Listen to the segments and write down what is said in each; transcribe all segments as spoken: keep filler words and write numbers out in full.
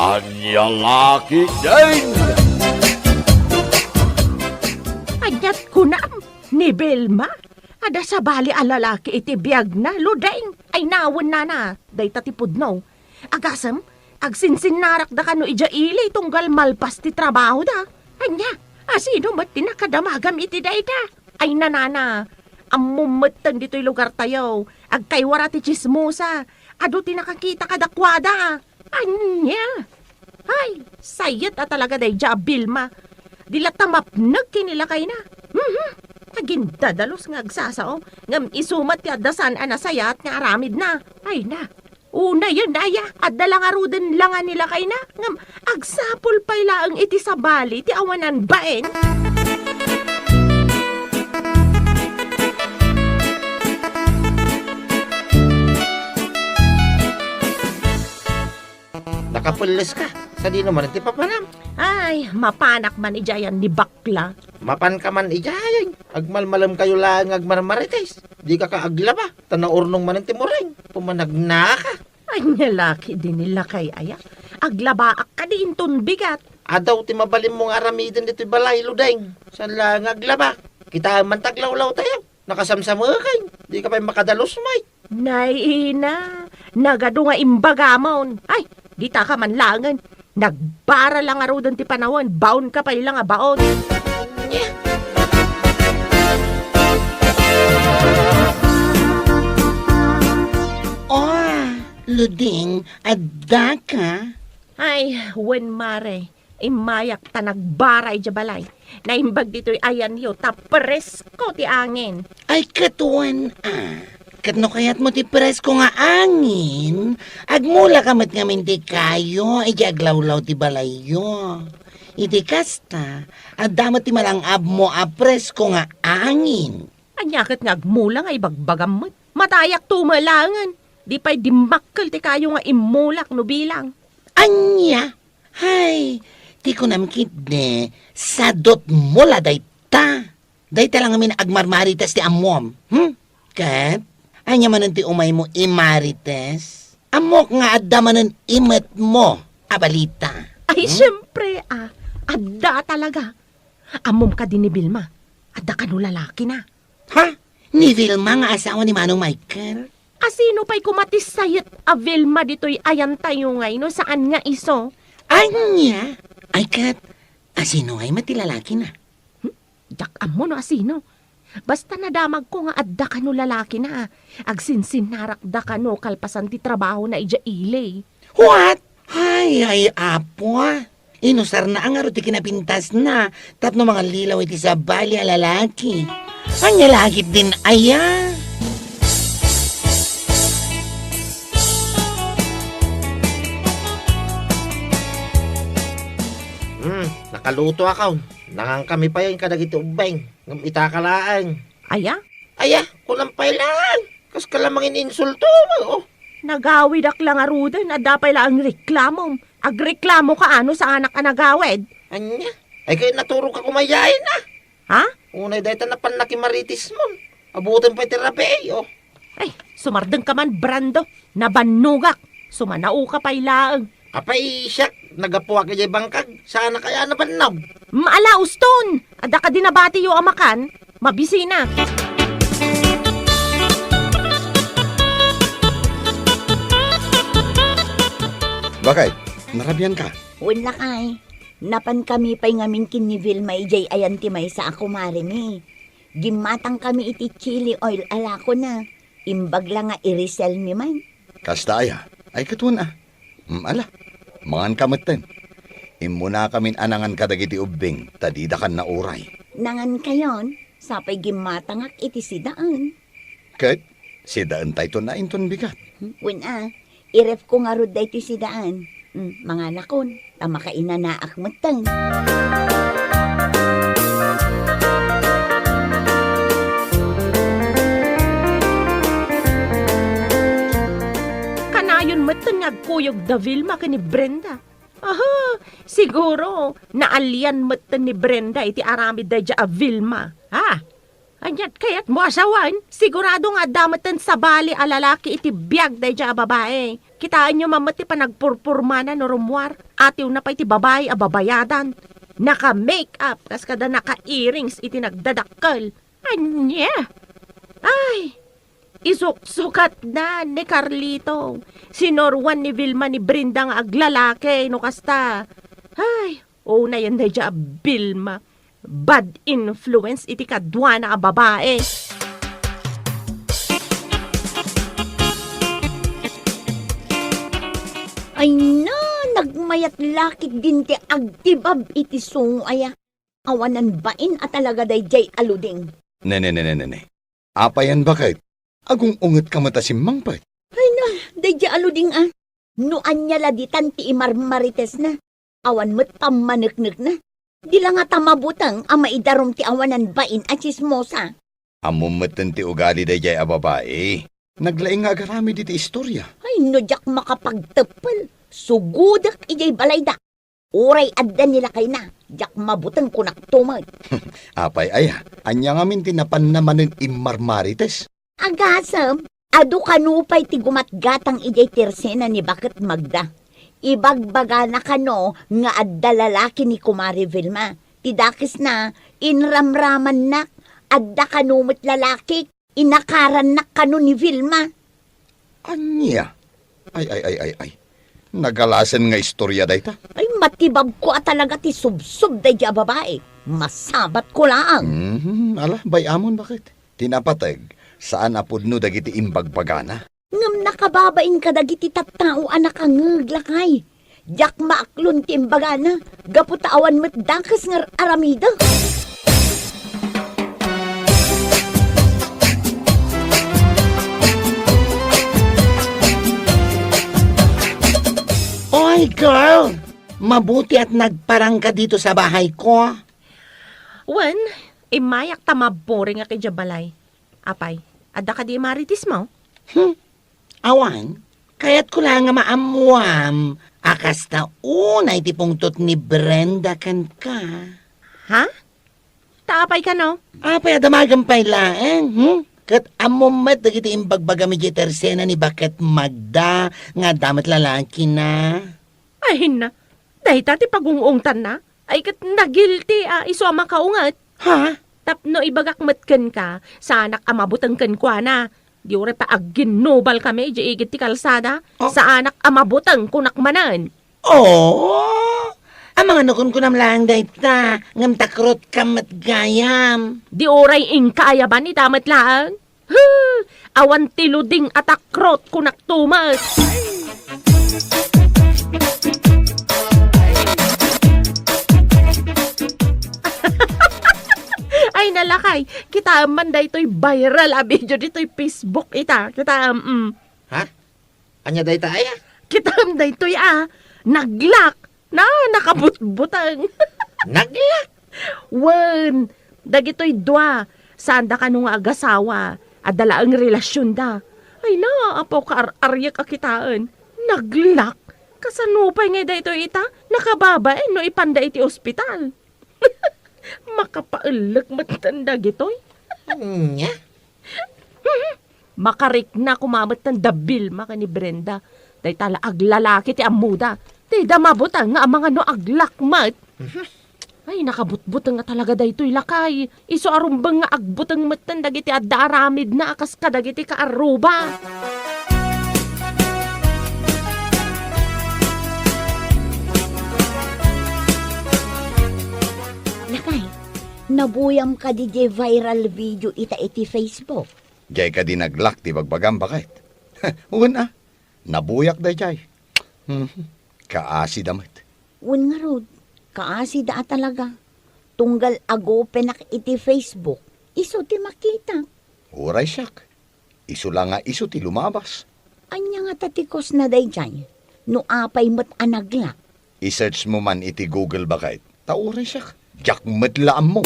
Ania la ketdin? Ania't kunam, ni Vilma? Adda sabali a lalaki iti biagna, Ludeng. Ay, nawen nana, dayta ti pudno. Agasem, agsinsinnarakda kano idiay ili tunggal malpas ti trabahoda. Ania, asino met ti nakadamagam iti dayta? Ay, nanana, ammom metten ditoy lugartayo. Agkaywara ti tsismosa. Adu ti nakakita kadakuada. Ania? Ay, sayat a talaga daydiay a Vilma. Di latta mapnek ken ni lakayna. Mhm. Agindadalus nga agsasao, ngem isu met ti adda saan a nasayaat nga aramidna. Ay na. Unayen, aya, adda la ngaruden la nga ni lakayna, ngem agsapul pay laeng iti sabali ti awanan bain. Nakapelles ka. Sadino man ti papanam? Ay, mapanak man idiayan ni bakla. Mapan ka man idiayan. Agmalmalem kayo laeng nga agmarmarites. Di ka ka aglaba. Ta naurnong man ti muring. Pumanagnaka. Ania la ketdin ni lakay aya? Aglabaak kadi inton bigat. Adu ti mabalinmo nga aramiden ditoy balay, Ludeng. Saan la nga aglaba? Kitaem man ti aglawlawtayo. Nakasamsameken, di ka pay makadalus met. Nay ina, nagadu nga imbagamon. Ay, dita ka man laengen. Nagbara la ngaruden ti panawen, baon ka pay la nga baon. Oh, Luding, adda ka? Ay, wen, Mare. Immayak ta nagbara idiay balay. Naimbag ditoy ayanyo ta presko ti angin. Ay, ket wen a. Ket no kayatmo ti presko nga angin, agmula ka met ngamin ti kayo idiay aglawlaw ti balayyo. Iti kasta, adda met ti malang-abmo a presko nga angin. Ania ket nga agmula nga ibagbagam met? Matayakto met laengen. Di pay dimmakkel ti kayo nga immulak no bilang. Ania? Hay, ti kunam ketdi, sadutmo la dayta. Dayta la ngamin agmarmarites ti ammom. Hmm? Ket, ania manen ti umaymo imarites? Ammok nga adda manen imetmo a balita. Ay, hmm? Siyempre, ah, adda talaga. Ammom kadi ni Vilma, adda kano lalakina. Ha? Ni Vilma nga asawa ni Manong Michael? Asino pay koma ti sayat a Vilma ditoy ayantayo ngay no saan nga isu? Ania? Ay ket, asino ngay met ti lalakina? Hmm? Diak ammo no asino. Basta nadamagko nga adda kano lalakina. Agsinsinnarakda kano kalpasan ti trabahona idiay ili. What? Ay, ay, Apo, ah. Inusarna a ngarud ti kinapintasna tapno mangallilaw iti sabali a lalaki. Ania la ketdin aya? Hmm, nakalutoakon. Nangankami payen kadagiti ubbing. Ngem itaka laeng. Aya? Aya, kunam pay laeng. Kas ka la mangininsulto, oh. Nagawidak la ngaruden, adda pay laeng reklamom. Agreklamo ka no saanak a nagawid. Ania? Ay, kay naturog ka kumayain, ah. Ha? Unay dayta napan nakimaritismon. Abutan pay ti rabii, oh. Ay, sumardeng ka man, Brando. Nabannogak. Sumanao ka pay laeng. Apay siak, naggapuak idiay bangkag. Saan a kaya nabannog? Maala, Uston! Adda kadi nabatiyo a makan? Mabisina. Bakit? Narabian ka? Wen lakay. Napan kami pay ngamin ken ni Vilma idiay ayan ti maysa a kumaremi. Gimmatang kami iti chili oil a lakona. Imbag la nga i-resell mi man. Kasta aya? Ay, ket wen a. Mm, ala, mangan ka metten. Immuna kamin a nangan kadagiti ubbing, ta dida kan nauray. Nangan kayon, sapay gimmatangak iti sidaen. Ket, sidaentayton a inton bigat. Hmm, wen a, i-ref ko ngarud daytoy sidaen. Hmm, manganakon, ta makainanaak metten. Kanayon metten nga agkuyog da Vilma ken ni Brenda. Aha, siguro, naalian metten ni Brenda iti aramid daydiay a Vilma. Ha? Ania't kayatmo a sawen? Sigurado nga adda metten sabali a lalaki iti biag daydiay a babai. Kitaenyo man met ti panagpurpurmana no rummuar. Atiwna pay ti babai a babayadan. Naka-makeup, kas kada naka-earrings iti nagdadakkel. Ania? Ay, isuksukatna ni Carlito. Sinuroan ni Vilma ni Brenda nga aglalaki no kasta. Ay, unayen daydiay a Vilma. Bad influence iti kaduana a babai. Ay na, nagmayat la ketdin ti agtibab iti sungo aya. Awanan bain a talaga daydiay a Luding. Ne, ne, ne, ne, ne, ne. Apayan baket? Agung-ungetka met a simmangpet. Ay na, daydiay a Luding a. No ania la ditan ti imarmaritesna. Awan met pammaneknekna. Di la ngata mabuteng a maidarum ti awanan bain a tsismosa. Ammom metten ti ugali daydiay a babai. Naglaing nga agaramid iti istoria. Ay, no diak makapagteppel, sugudek idiay balayda. Uray adda ni lakayna, diak mabuteng kunakto met. Apay aya, ania ngamin ti napanna manen immarmarites? Agasem, adu kano pay ti gumatgatang idiay tersena ni Baket Magda. Ibagbagana kano nga adda lalaki ni Kumare Vilma. Ti dakesna, inramramannak, adda kano met lalakik, inakarannak kano ni Vilma. Ania? Ay, ay, ay, ay, ay. Nagalasen nga istoria dayta. Ay, matibabko a talaga ti subsob daydiay a babai. Masabatko laeng. Mhm, ala, bay-amon baket. Ti napateg, saan a pudno dagiti imbagbagana. Ngem nakababain kadagiti tattao a nakangngeg, lakay. Diak maaklon ti imbagana, gapu ta awan met dakes nga ar-aramida. Oy, girl! Mabuti at nagparangka dito sa bahay ko. Wen, immayak ta mabburing idiay balay. Apay, adda kadi imaritismo? Hmm. Awan, kayatko la nga maammuam a kasta unay ti pungtot ni Brenda kenka. Ha? Ta apay kano? Apay a damagem pay laeng, hmm? Ket ammom met dagiti imbagbagam idiay tersena ni Baket Magda nga adda met lalakina. Ay, hinna. Dayta ti pagung-ungtanna. Ay, ket nagilti a isu a makaunget. Ha? Tapno ibagak met kenka, saanak a mabuteng kenkuana. Di uray pay agginnubalkami idiay igid ti kalsada. Oh. Saanak a mabuteng, kunak manen. Oh! Amangan no kunkunam laeng dayta, ngem takrotkam met gayam. Di uray inka ayaban ita met laeng. Huh! Awan ti luding a takrot, kunak tumet. Ay, nalakay, kitaem man daytoy viral a video ditoy Facebook ita. Kitaem, mm. Ha? Ania dayta aya? Kitaem daytoy a, naglak. Na, nakabutbuteng. Naglak? Wen, dagitoy dua, saanda kano nga agasawa, adda laeng relasionda. Ay na, apo, kaar-ariek a kitaen. Naglak? Kasano pay ngay daytoy ita? Nakababain no ipanda iti ospital. Makapaellek metten dagitoy. Ania? Makarikna koma metten da Vilma ken ni Brenda. Dayta la aglalaki ti ammoda. Dida mabuteng nga amangan no aglak met. Mhm. Ay, nakabutbuteng nga talaga daytoy lakay. Isu a rumbeng nga agbuteng metten dagiti adda aramidna a kas kadagiti kaarruba. Lakay, nabuyam kadi diay viral video ita iti Facebook? Diay kadi naglak ti bagbagam, baket? Wen a, nabuyak daydiay. Hmm, kaasida met. Wen ngarud, kaasida a talaga. Tunggal agopenak iti Facebook, isu ti makitak. Uray siak, isu la nga isu ti lumabas. Ania ngata ti cause na daydiay? No apay met a naglak? I-search mo man iti Google, baket. Ta uray siak, diak met la ammo.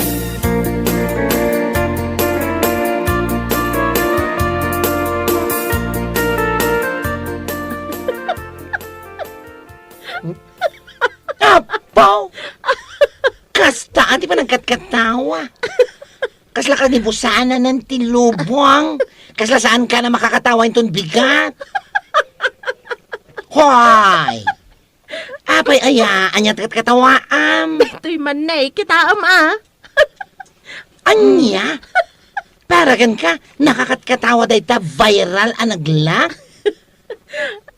Apo! Kasta ti panagkatkatawa. Kasla kanibusanan ti lubong. Kasla saan ka na makakatawa inton bigat. Hoy! Apay aya, ania ti katkatawaam? Daytoy man ne, kitaem a. Ania? Para kenka, nakakatkatawa dayta viral a nagla?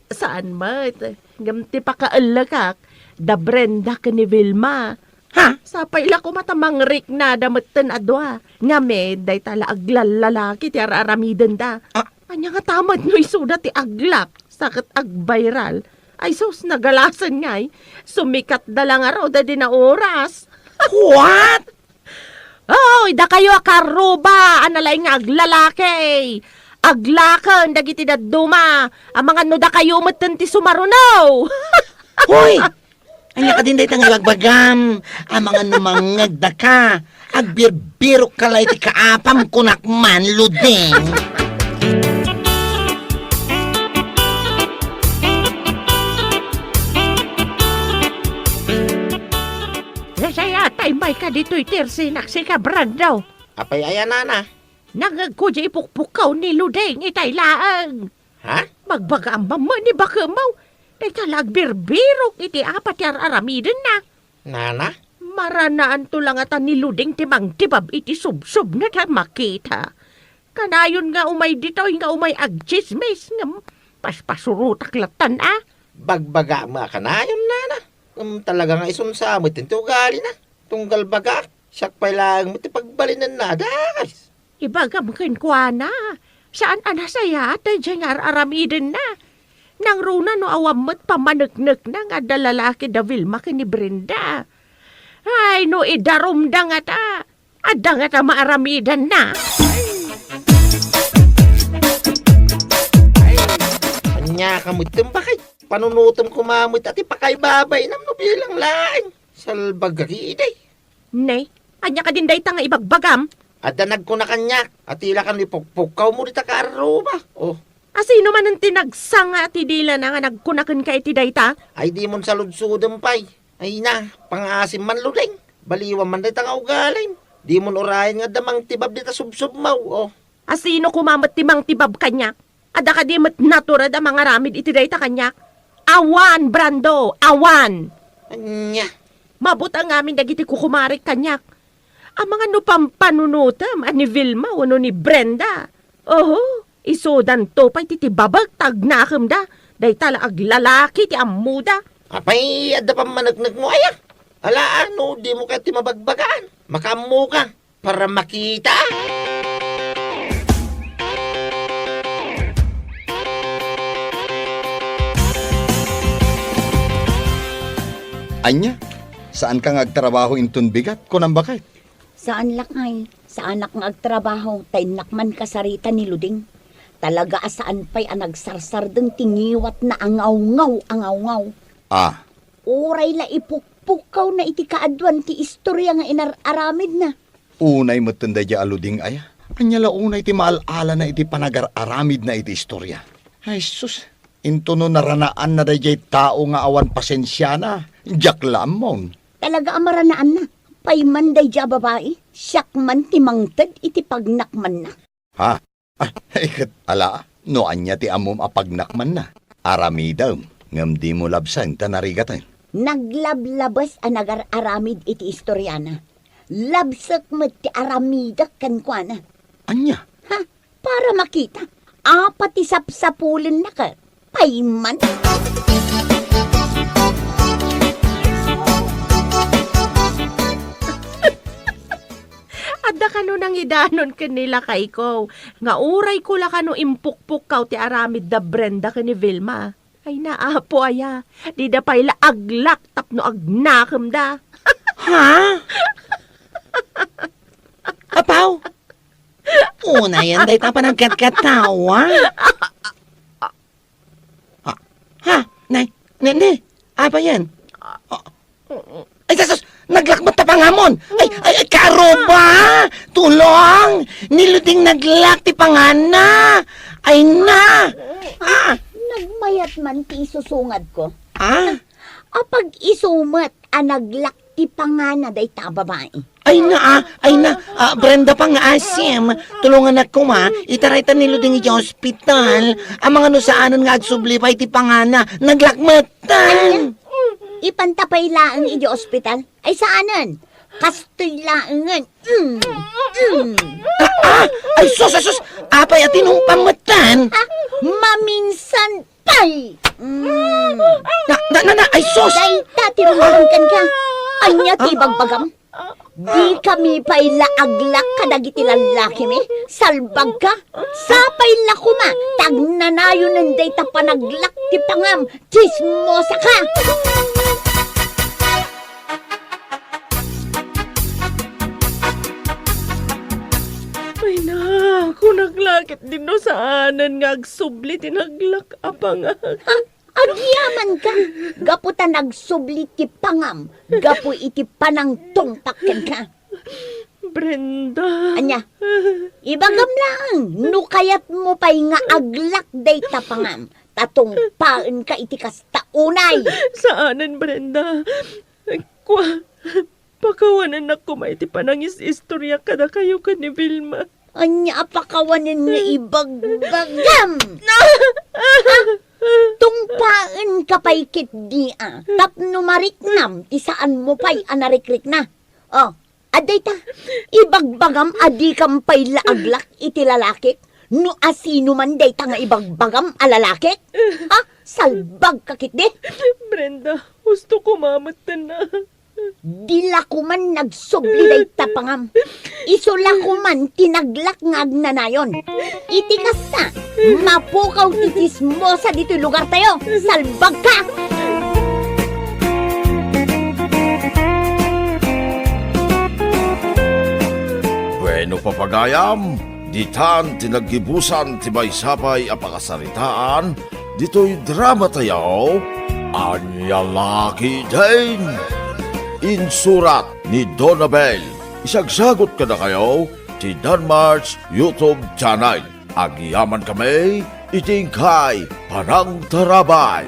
Saan met. Ngem ti pakaellekak, da Brenda ken ni Vilma. Ha? Sapay la koma ta mangriknada metten a dua. Ngamin, dayta la aglallalaki ti ar-aramidenda. Ah. Ania ngata met no isuda ti aglak, sa ket agviral? Ay sus, nagalasen ngay. Sumikatda la ngarud idi naoras. What? Oy, dakayo a kaarruba a nalaing nga aglalaki! Aglaken dagiti dadduma, amangan no dakayo metten ti sumaruno! Hoy! Ania kadin dayta nga ibagbagam? Amangan no mangngegdaka, agbirbirokka la iti kaapam, kunak man, Luding. Nasayat a immay ka ditoy ti ersinak, sika, Brando. Apay aya, nana? Nangngegko diay ipukpukkaw ni Luding itay laeng. Ha? Magbagaam man met ni bakemmo. Dayta la agbirbirok iti apa ti ar-aramidenna. Nana? Maranaanto la ngata ni Luding ti mangtibab iti subsubna ta makita. Kanayon nga umay ditoy nga umay agtsismis ngem paspasurotak lattan a. Bagbagaam a kanayon, nana. Ngem talaga nga isunsa met ti ugalina. Tunggal bagak, siak pay laeng met ti pagbalinenna a dakes. Ibagam kenkuana, saan a nasayaat daydiay nga ar-aramidenna. Nangruna no awan met pammaneknekna nga adda lalaki da Vilma ken ni Brenda. Ay, no idarumda ngata, adda ngata maaramidanna. Ania ka metten, baket? Panunotem koma met a ti pakaibabainam no bilang laeng. Salbagak idi. Ne, ania kadin dayta nga ibagbagam? Adda nagkuna kaniak a ti la kano ipukpukkawmo dita kaarruba. Oh. A sino manen ti nagsanga ti dilana nga nagkuna kenka iti dayta? Ay, dimon saludsodem pay. Ay na, pangaasim man, Luding. Baliwan man dayta nga ugalim. Dimon urayen nga adda mangtibab dita subsubmo. Oh. A sino koma met ti mangtibab kaniak? Adda kadi met natured a mangaramid iti dayta kaniak? Awan, Brando, awan! Ania? Mabutang ngamin dagiti kukumarik kaniak. Amangan no pampanunotem a ni Vilma wenno ni Brenda. Oho, isudanto pay ti tibabek ta agnakemda. Dayta la aglalaki ti ammoda. Apay, adda pammaneknekmo aya? Ala, no dimo kayat ti mabagbagaan, makaammoka. Para makita. Ania? Saanka nga agtrabaho inton bigat? Kunam, baket? Saan, lakay. Saanak nga agtrabaho, ta innak man kasarita ni Luding. Talaga a saan pay a nagsarsardeng ti ngiwatna a ngawngaw a ngawngaw. Ah. Uray la ipukpukkawna iti kaaduan ti istoria nga inar-aramidna. Unay metten daydiay a Luding aya. Ania la unay ti maal-alana iti panagar-aramidna iti istoria? Ay sus, intono naranaanna daydiay tao nga awan pasensiana, diak la ammon. Talaga a maranaanna. Pay man daydiay a babai, siak man ti mangted iti pagnakmanna. Ha? Ah, iket, ala, no ania ti ammom a pagnakmanna? Aramidem, ngem dimo labseng ta narigaten. Naglablabes a nagar-aramid iti istoriana. Labsek met ti aramidek kenkuana. Ania? Ha? Para makita. Apa ti sapsapulenna ket? Pay man. Adda kano nangidanon ken ni lakayko, nga urayko la kano impukpukkaw ti aramid da Brenda ken ni Vilma. Ay, naapo aya, dida pay la aglak tapno agnakemda. Ha? Apaw? Unayen dayta panagkatkatawa. Ha? Ha? Nay, ne, ne, apa yan? Ah, ay, Jesus! Naglak met ti panganam! Ay, ay, ay, karuba! Tulong! Ni Luding naglak ti panganna! Ay na! Ah! Nagmayat man ti isusungadko. Ah? Apag-isu met a naglak ti panganna dayta a babai. Ay na, ah, ay na, ah, Brenda Pangasim, tulongannak koma, itaraytan ni Luding idiay ospital. Amangan no saanen nga agsubli pay ti pangana, naglakmetan. Ipanta pay laeng idiay ospital? Ay saanen? Kastoy laengen. Mm, mm. Ah, ah, ay sus, ay sus, apay a tinumpang metten? Ah, maminsan pay. Mm. Na, na, na, na, ay sus! Dayta ti rungorong kenka. Ania ti ibagbagam? Dikami pay la aglak kadagiti lallakimi? Salbagka? Sapay la koma ta agnanayonen dayta panaglak ti pangam. Tsismosaka! Ay na, kunak la ketdi no saanen nga agsubli ti naglak a pangam. Ha? Agyamanka? Gapu ta nagsubli ti pangam gapu iti panangtungpak kenka. Brenda. Ania? Ibagam laeng no kayatmo pay nga aglak dayta pangam, ta tungpaenka iti kasta unay. Saanen, Brenda. Kua, pakawanennak koma iti panangis-istorya kadakayo ken ni Vilma. Ania a pakawanen nga ibagbagam? Ah! Tungpaenka pay ketdi a tapno mariknam ti saanmo pay a narikrikna. Oh, adda ita, ibagbagam a dikam pay la aglak iti lalakik? No asino man dayta nga ibagbagam a lalakik? Ha? Salbagka ketdi? Brenda, husto koma metten a. Di la koman nagsubli dayta pangam. Isu la koman ti naglak nga agnanayon. Iti kasta, mapukaw ti tsismosa ditoy lugartayo. Salbagka! Bueno, papagayam, ditan ti naggibusan ti maysa pay a pakasaritaan ditoy dramatayo, Ania La Ketdin. Insurat ni Donabel. Isagsagut kadakayo ti Danmar's YouTube channel. Agyamankami iti inkay panangtarabay.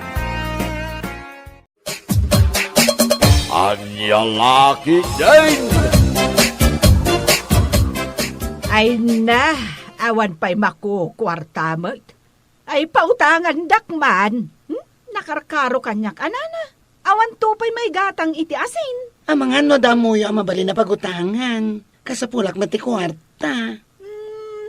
Ania La Ketdin! Ay na, awan pay makukuarta met. Ay, pautangandak man. Hmm? Nakarkaro kaniak a nana. Awanto pay maigatang iti asin. Amangan no adda ammoyo a mabalin a pagutangan. Kasapulak met ti kuarta. Hmm,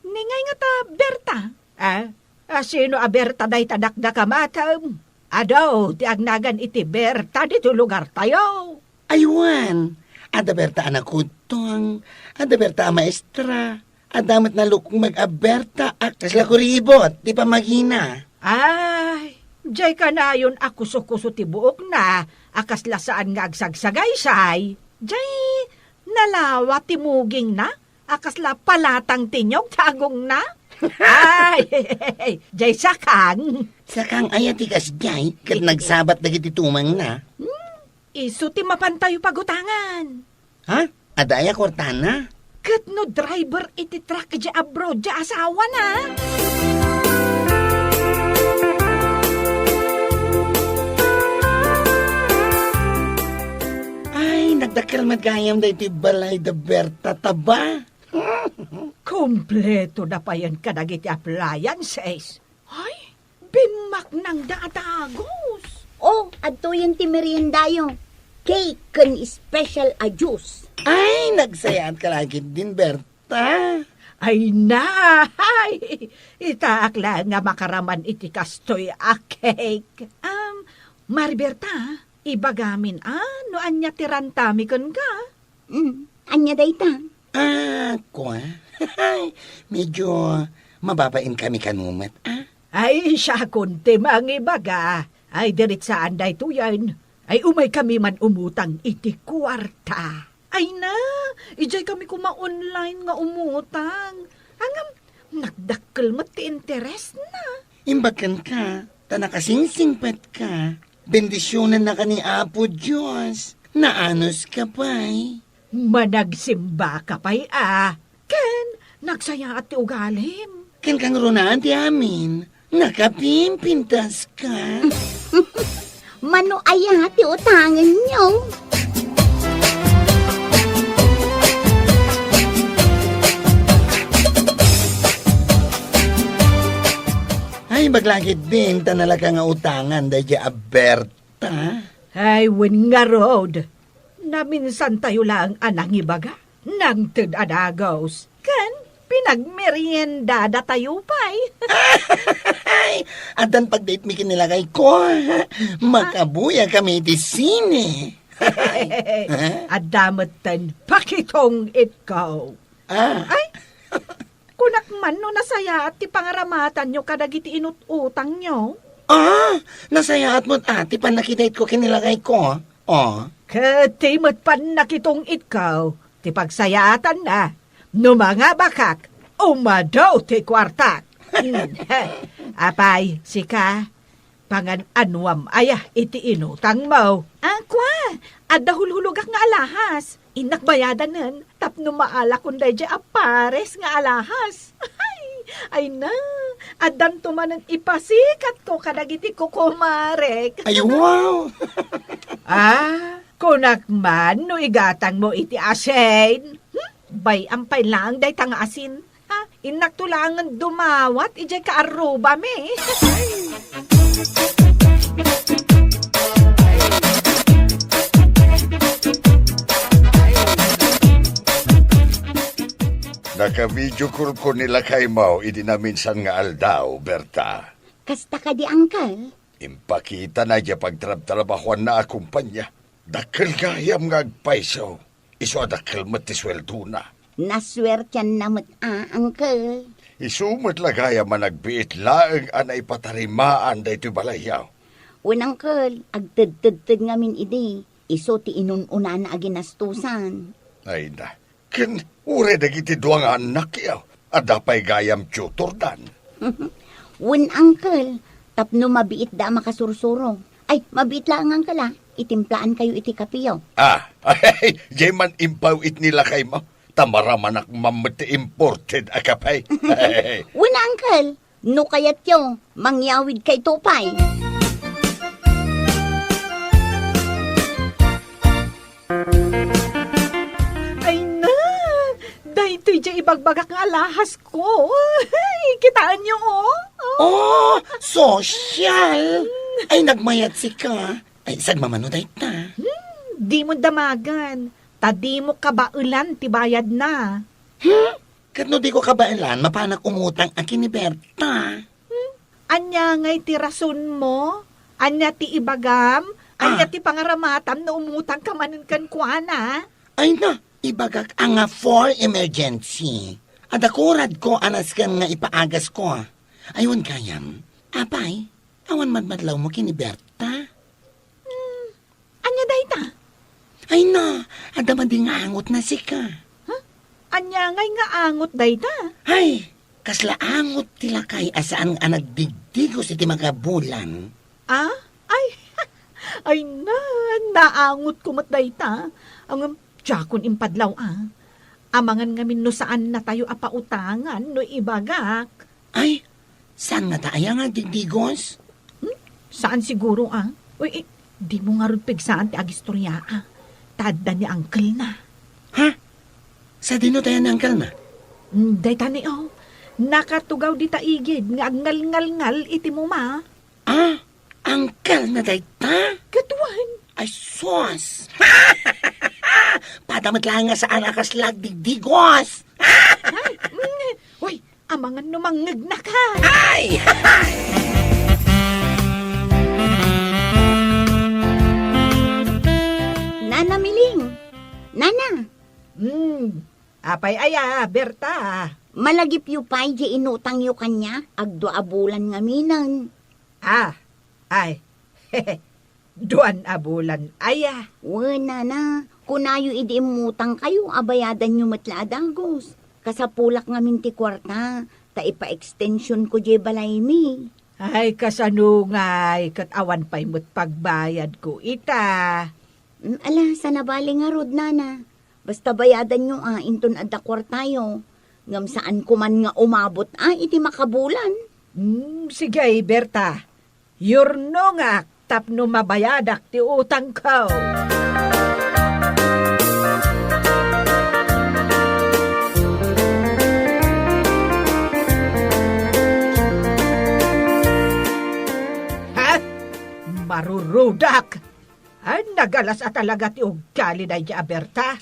ningay ngata Berta? Ah, asino a Berta dayta dakdakamatem? Adu ti agnagan iti Berta ditoy lugartayo. Ay wen, adda Berta a nakudtong, adda Berta a maestra, adda met nalukmeg a Berta a kasla kuribot ti pammagina. Ay, diay kanayon a kusokuso ti buokna a kasla saan nga agsagsagaysay. Diay nalawa ti mugingna a kasla palatang ti niyog ti agongna. Ay, diay sakang. Sakang aya ti kasdiay ket nagsabat dagiti tumangna? Hmm, isu ti mapantayo pagutangan. Ha? Adda aya kuartana? Ket no driver iti truck idiay abroad ti asawana? Ay, nagdakkel met gayam daytoy balay da Berta, taba. Kompleto da payen kadagiti appliances. Ay, bimmaknangda a dagus. Oh, adtoyen ti meriendayo. Cake ken special a juice. Ay, nagsayaatka la ketdin, Berta. Ay na, ay, itaak la nga makaraman iti kastoy a cake. Um, Mari Berta, ibagamin a no ania ti rantami kenka. Mm, ania dayta? Ah, kua? Medyo mababain kami kano met, ah? Ay, siakon ti mangibaga. Ay, diretsaan daytoyen. Ay, umay kami man umutang iti kuarta. Ay na, idiay kami koma online nga umutang. Ngem, nagdakkel met ti interesna. Imbag kenka, ta nakasingsingpetka. Bendisionannaka ni Apo Dios. Naanuska pay. Managsembaka pay a. Ken nagsayaat ti ugalim. Ken kangrunaen ti amin, nakapimpintaska. Mano aya ti utangenyo? Imbag la ketdin ta nalaka nga utangan daydiay a Berta. Ay, wen ngarud. Naminsantayo laeng a nangibaga. Nangted a dagus. Ken pinagmeriendadatayo pay. Ay, addan pagdate mi ken ni lakayko. Makabuya kami iti sine. Adda metten pakitong-itko. Ah. Ay, kunak man no nasayaat ti pangaramatanyo kadagiti inut-utangyo. Ah, nasayaat met, ah, ti pannakidate-ko ken ni lakayko. Oh. Ket ti met pannakitong-itko, ti pagsayaatanna, no mangabakak, umadu ti kuartak. Hmm. Apay, sika, pangan-anuam aya iti inutangmo? Ah, kua, adda hulhulogak nga alahas. Innak bayadanen tapno maalakon daydiay a pares nga alahas. Ay, ay na, addanto manen ipasikatko kadagiti kukumarek. Ay, wow! Ah, kunak man no igatangmo iti asin. Hmm? Bay-am pay laeng dayta nga asin. Ha? Innakto laengen dumawat idiay kaarrubami. Naka-video call ko ni lakaymo idi naminsan nga aldaw, Berta. Kasta kadi, Uncle? Impakitana diay pagtrabtrabahoanna a kompania. Dakkel gayam nga agpayso. Isu a dakkel met ti sueldona. Nasuertianna met a, Uncle. Isu met la gayam a nagbiit laeng a naipatarimaan daytoy balayyo. Wen, Uncle, agtedtedted ngamin idi. Isu ti inun-unana a ginastosan. Ay na, ken uray dagiti dua nga annakyo, adda pay gayam tutordan. Wen, Uncle, tapno mabiitda a makasursuro. Ay, mabiit laeng, Uncle, a. Itimplaankayo iti kapeyo. Ah, ay, diay man impaw-it ni lakaymo, ta maramanak man met ti imported a kape. Wen, Uncle, no kayatyo, mangyawidkayto pay. Ay na, daytoy diay ibagbagak nga alahasko. Ay, kitaenyo, oh. Oh, sosyal! Ay, nagmayat sika. Ay, sagmamano dayta? Hmm, dimo damagan. Ta dimo kabaelan ti bayadna. Hmm? Ket no diko kabaelan, mapanak umutang a ken ni Berta. Hmm? Ania ngay ti rasonmo? Ania ti ibagam? Ania Ah. ti pangaramatam no umutangka manen kenkuana? Ay na, ibagak a nga for emergency. Adda kuradko a nasken nga ipaagasko. Ay, wen gayam. Apay, awan madmadlawmo ken ni Berta? Hmm, ania dayta? Ay na, adda madi nga angotna sika. Huh? Ania ngay nga angot dayta? Ay, kasla angot ti lakay a saan a nagdigdigos iti makabulan. Ah? Ay, ay na, naangotko met dayta. Ngem, diakon impadlaw a. Amangan ngamin no saannatayo a pautangan no ibagak. Ay, saan ngata aya nga agdigdigos? Hmm? Saan siguro a. Uy, eh, dimo ngarud pigsaan ti agistorya a. Ta adda ni uncle-na. Ha? Sadino tayan ni uncle-na? Hmm, dayta ni, oh. Nakatugaw dita igid nga agngalngalngal iti muma. Ah, uncle-na dayta? Ket wen. Ay, sus! Pada met laeng nga saan a kasla agdigdigos! Ay, mm, uy, amangan no mangngegnaka. Ay! Nana Miling! Nana! Hmm, apay aya, Berta? Malagipyo pay diay inutangyo kaniak, agdua a bulan ngaminen. Ah, ay. Duan a bulan aya? Wen, nana, kunayo idi immutangkayo a bayadanyo met la a dagus. Kasapulak ngamin ti kuarta, ta ipa-extensionko diay balaymi. Ay, kasano ngay, ket awan pay met pagbayadko ita. Mm, ala, saan a bale ngarud, nana. Basta bayadanyo a, inton adda kuartayo. Ngem saanko man nga umabot a iti makabulan. Mm, sige, Berta. Yurnongak tapno mabayadak ti utangko. Arurudak! Ay, nagalas a talaga ti ugali daydi a Berta.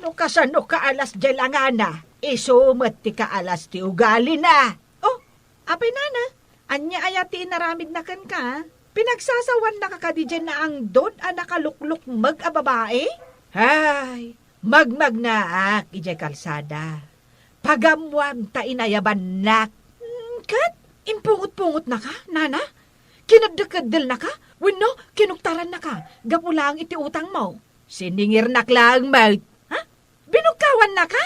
No kasano kaalas diay langana, isu met ti kaalas ti ugalina. Oh, apay, nana, ania aya ti inaramidna kenka? Pinagsasawannaka kadi diay naangdod a nakaluklukmeg a babai? Ay, magmagnaak idiay kalsada. Pagammoam ta inayabannak. Hmm, ket impungot-pungotnaka, nana? Kineddekeddelnaka? Wenno kinuktarannaka gapu laeng iti utangmo? Siningirnak laeng met. Ha? Binugkawannaka?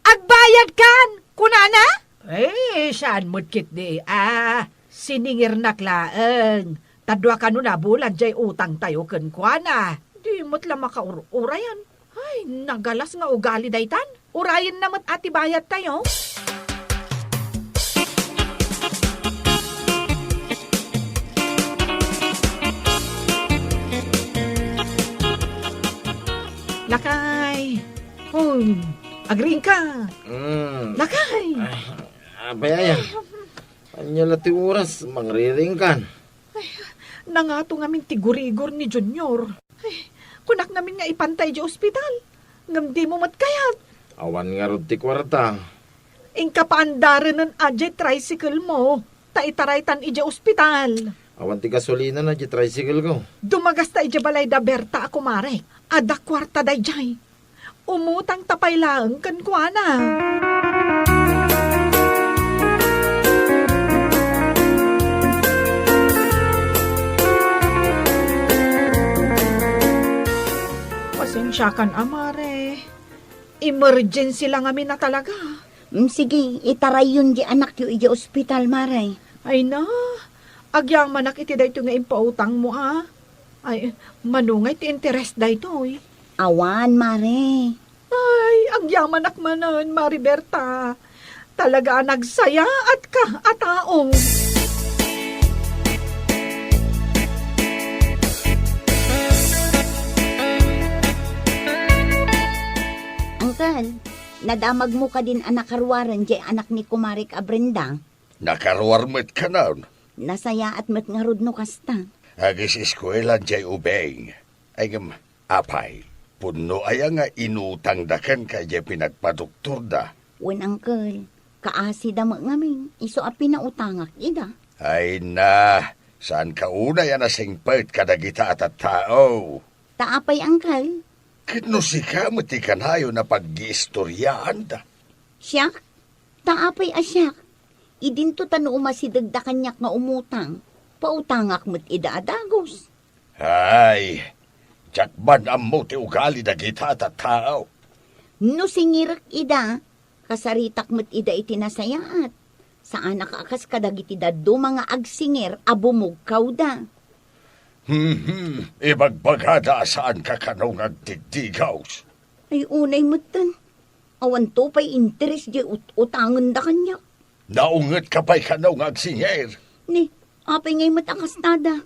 Agbayadkan, kunana? Eh, saan met ketdi a siningirnak laeng. Ta dua kanona bulan diay utangtayo kenkuana. Di met la makaur-urayan. Ay, nagalas nga ugali daytan. Urayenna met a ti bayadtayo. Lakay! Hoy! Agriingka! Mm. Lakay! Ay, apay aya? Ania la ti oras, mangriringkan? Ay, nangato ngamin ti gurigor ni Junior. Ay, kunak ngamin nga ipantay idiay ospital. Ngem dimo met kayat. Awan ngarud ti kuarta. Inka paandarenen a diay tricycle mo, ta itaraytan idiay ospital. Awan ti gasolina na diay tricycle ko. Dumagasta idiay balay da Berta a kumarek. Adda kuarta daydiay. Umutangta pay laeng kenkuana. Pasensiakan a, mare. Emergency la ngamin a talaga. Mm, sige, itarayyon diay anakyo idiay ospital, mare. Ay na, agyamanak iti daytoy nga impautangmo, a. Ay, mano ngay ti interes daytoy? Awan, mare. Ay, agyamanak manen, Mare Berta. Talaga a nagsayaatka a tao. Uncle, nadamagmo kadin a nakaruaren diay anak ni kumarek a Brenda? Nakaruar met kanon. Nasayaat met ngarud no kasta. Agiseskuela diay ubing. Ay ngem, apay, pudno aya nga inutangda kenka diay pinagpadoktorda? Wen, uncle, kaasida met ngamin, isu a pinautangak ida. Ay na, saanka unay a nasingpet kadagita a tattao? Ta apay, uncle? Ket no sika met ti kanayon a paggiistoriaanda? Siak? Ta apay a siak? Idinto ta no umasidegda kaniak nga umutang, pautangak met ida a dagus. Ay, diak man ammo ti ugali dagita a tattao. No singirek ida, kasaritak met ida iti nasayaat. Saanak a kas kadagiti dadduma nga agsingir a bumugkawda. Hmm, ibagbagada a saanka kano nga agdigdigaws. Ay, unay metten. Awanto pay interes diay ut-, utangenda kaniak. Naungetka pay kano nga agsingir? Ni, apay ngay met a kastada?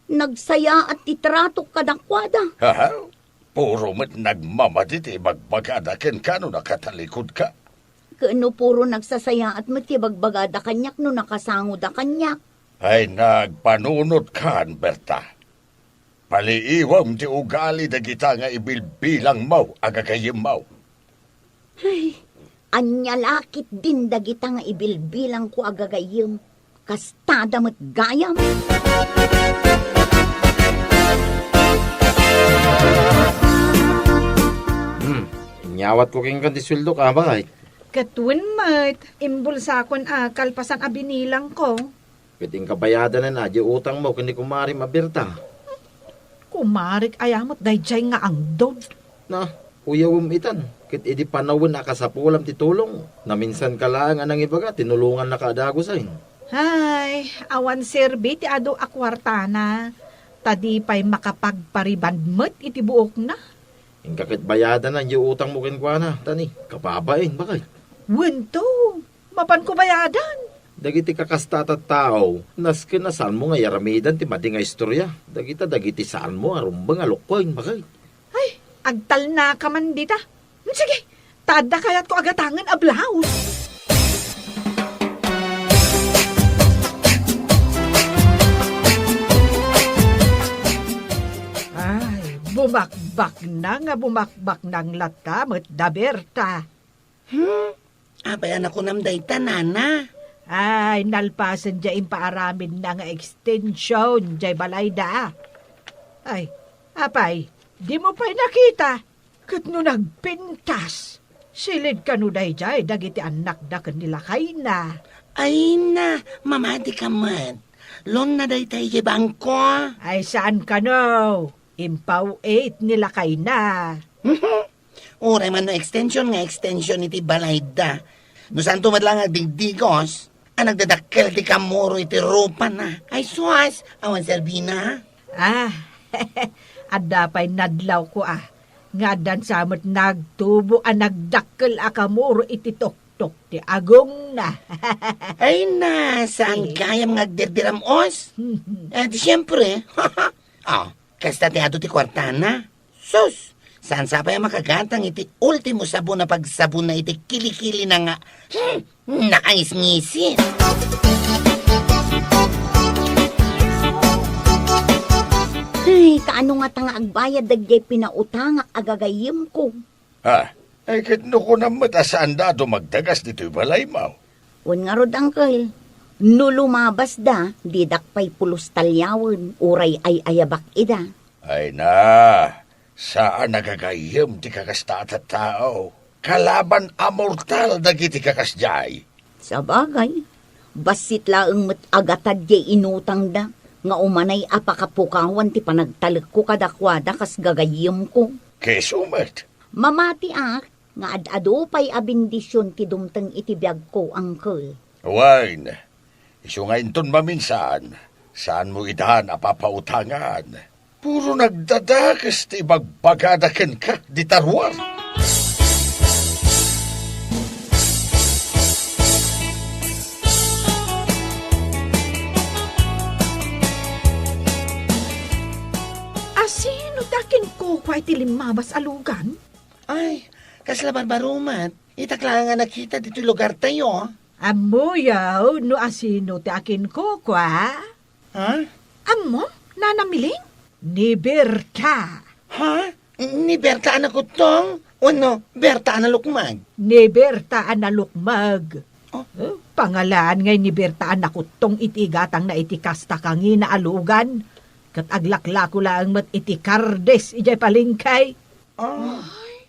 Nagsayaat ti tratok kadakuada. Aha? Puro met nagmamadi ti ibagbagada kenka no nakatalikudka. Ket no puro nagsasayaat met ti ibagbagada kaniak no nakasangoda kaniak. Ay, nagpanunotkan, Berta. Paliiwem ti ugali dagita nga ibilbilangmo a gagayyemmo. Ay, ania la ketdin dagita nga ibilbilangko a gagayyem? Kastada met gayam. Hmm, inyawatko kenka ti sueldok, a, baket? Ket wen met, imbulsakon a kalpasan a binilangko. Ket inka bayadanen a diay utangmo ken ni kumarem a Berta. Kumarek aya met daydiay nga angdod? Na, uyawem itan, ket idi panawen a kasapulam ti tulong, naminsanka laeng a nangibaga, tinulongannaka a dagusen. Hay, awan serbi ti adu a kuartana, ta di pay makapagpariband met iti buokna. Inka ket bayadanan diay utangmo kenkuana, ta ni, kababain, baket. Wen to, mapanko bayadan. Dagiti kakasta a tattao, nasken a saanmo nga iyaramidan ti madi nga istoria. Dagita dagiti saanmo a rumbeng a lokoen, baket. Ay, agtalnaka man dita. Sige, ta adda kayatko a gatangen a blouse. Bumakbaknang nga bumakbaknang latta met da, Berta. Hmm? Apay a nakunam dayta, nana? Ay, nalpasen diay impaaramidna nga extension diay balayda. Ay, apay, dimo pay nakita? Ket no nagpintas, silid kano daydiay dagiti annakda ken ni lakayna. Ay na, mamati ka met. Loan na dayta idiay bangko. Ay, saan kano? Impaw-it ni lakayna. Uray man no extension nga extension iti balayda. No saanto met la nga agdigdigos, a nagdadakkel ti kamuro iti rupana. Ay, sus, awan serbina. Ah, adda pay nadlawko, ah, nga addan sa met nagtubo a nagdakkel a kamuro iti toktok ti agongna. Ay na, saan Eh. gayam nga agdirdiram-os? Eh, di siyempre. Ah, kasta ti adu ti kuartana. Sus! Saan sa pay a makagatang iti ultimo sabon a pagsabonna iti kilikilina nga, hmm, naangisngisit? Ay, kaano ngata nga agbayad dagiti pinautangak a gagayyemko? Ah, ay ket no kunam met a saanda a dumagdagas ditoy balaymo. Wen ngarud, Uncle, no lumabasda, didak pay pulos taliawen, uray ay-ayabak ida. Ay na, saan a gagayyem ti kakasta a tattao. Kalaban a mortal dagiti kakasdiay. Sabagay, bassit laeng met a gatad diay inutangda nga umanay a pakapukawan ti panagtalekko kadakuada kas gagayyemko. Keso met. Mamatiak nga ad-adu pay a bendision ti dumteng iti biagko, Uncle. Wen, isu nga inton maminsan, saanmo idan a papautangan. Puro nagdadakes ti ibagbagada kenka dita ruar. Asino ti akinkukua iti limmabas a lugan? Ay, kasla barbarumat. Itak laeng a nakita ditoy lugartayo. Ammoyo no asino ti akinkukua? Ha? Ammom, Nana Miling? Ni Berta. Ha? Ni Berta a nakuttong? Wenno Berta a nalukmeg? Ni Berta a nalukmeg. Oh. Eh, pangalaan ngay ni Berta a nakuttong iti igatangna iti kasta kangina a lugan. Ket aglaklako laeng met iti kardis idiay palengke. Ah. Ay,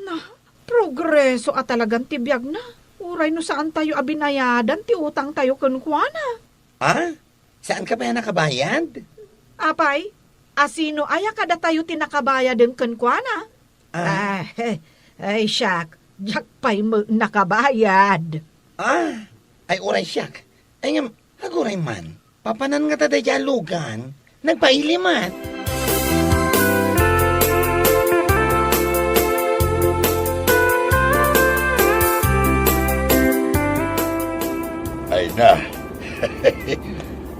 na, progreso a talagan ti biagna. Uray no saantayo a binayadan ti utangtayo kenkuana. Ah? Saanka pay a nakabayad? Apay, asino aya kadatayo ti nakabayaden kenkuana? Ah. Ah, eh, ay, siak, diak pay met nakabayad. Ah, ay, uray siak. Ay, ngem, aguray man. Papanan ngata daydiay a lugan? Nagpaili met. Ay na.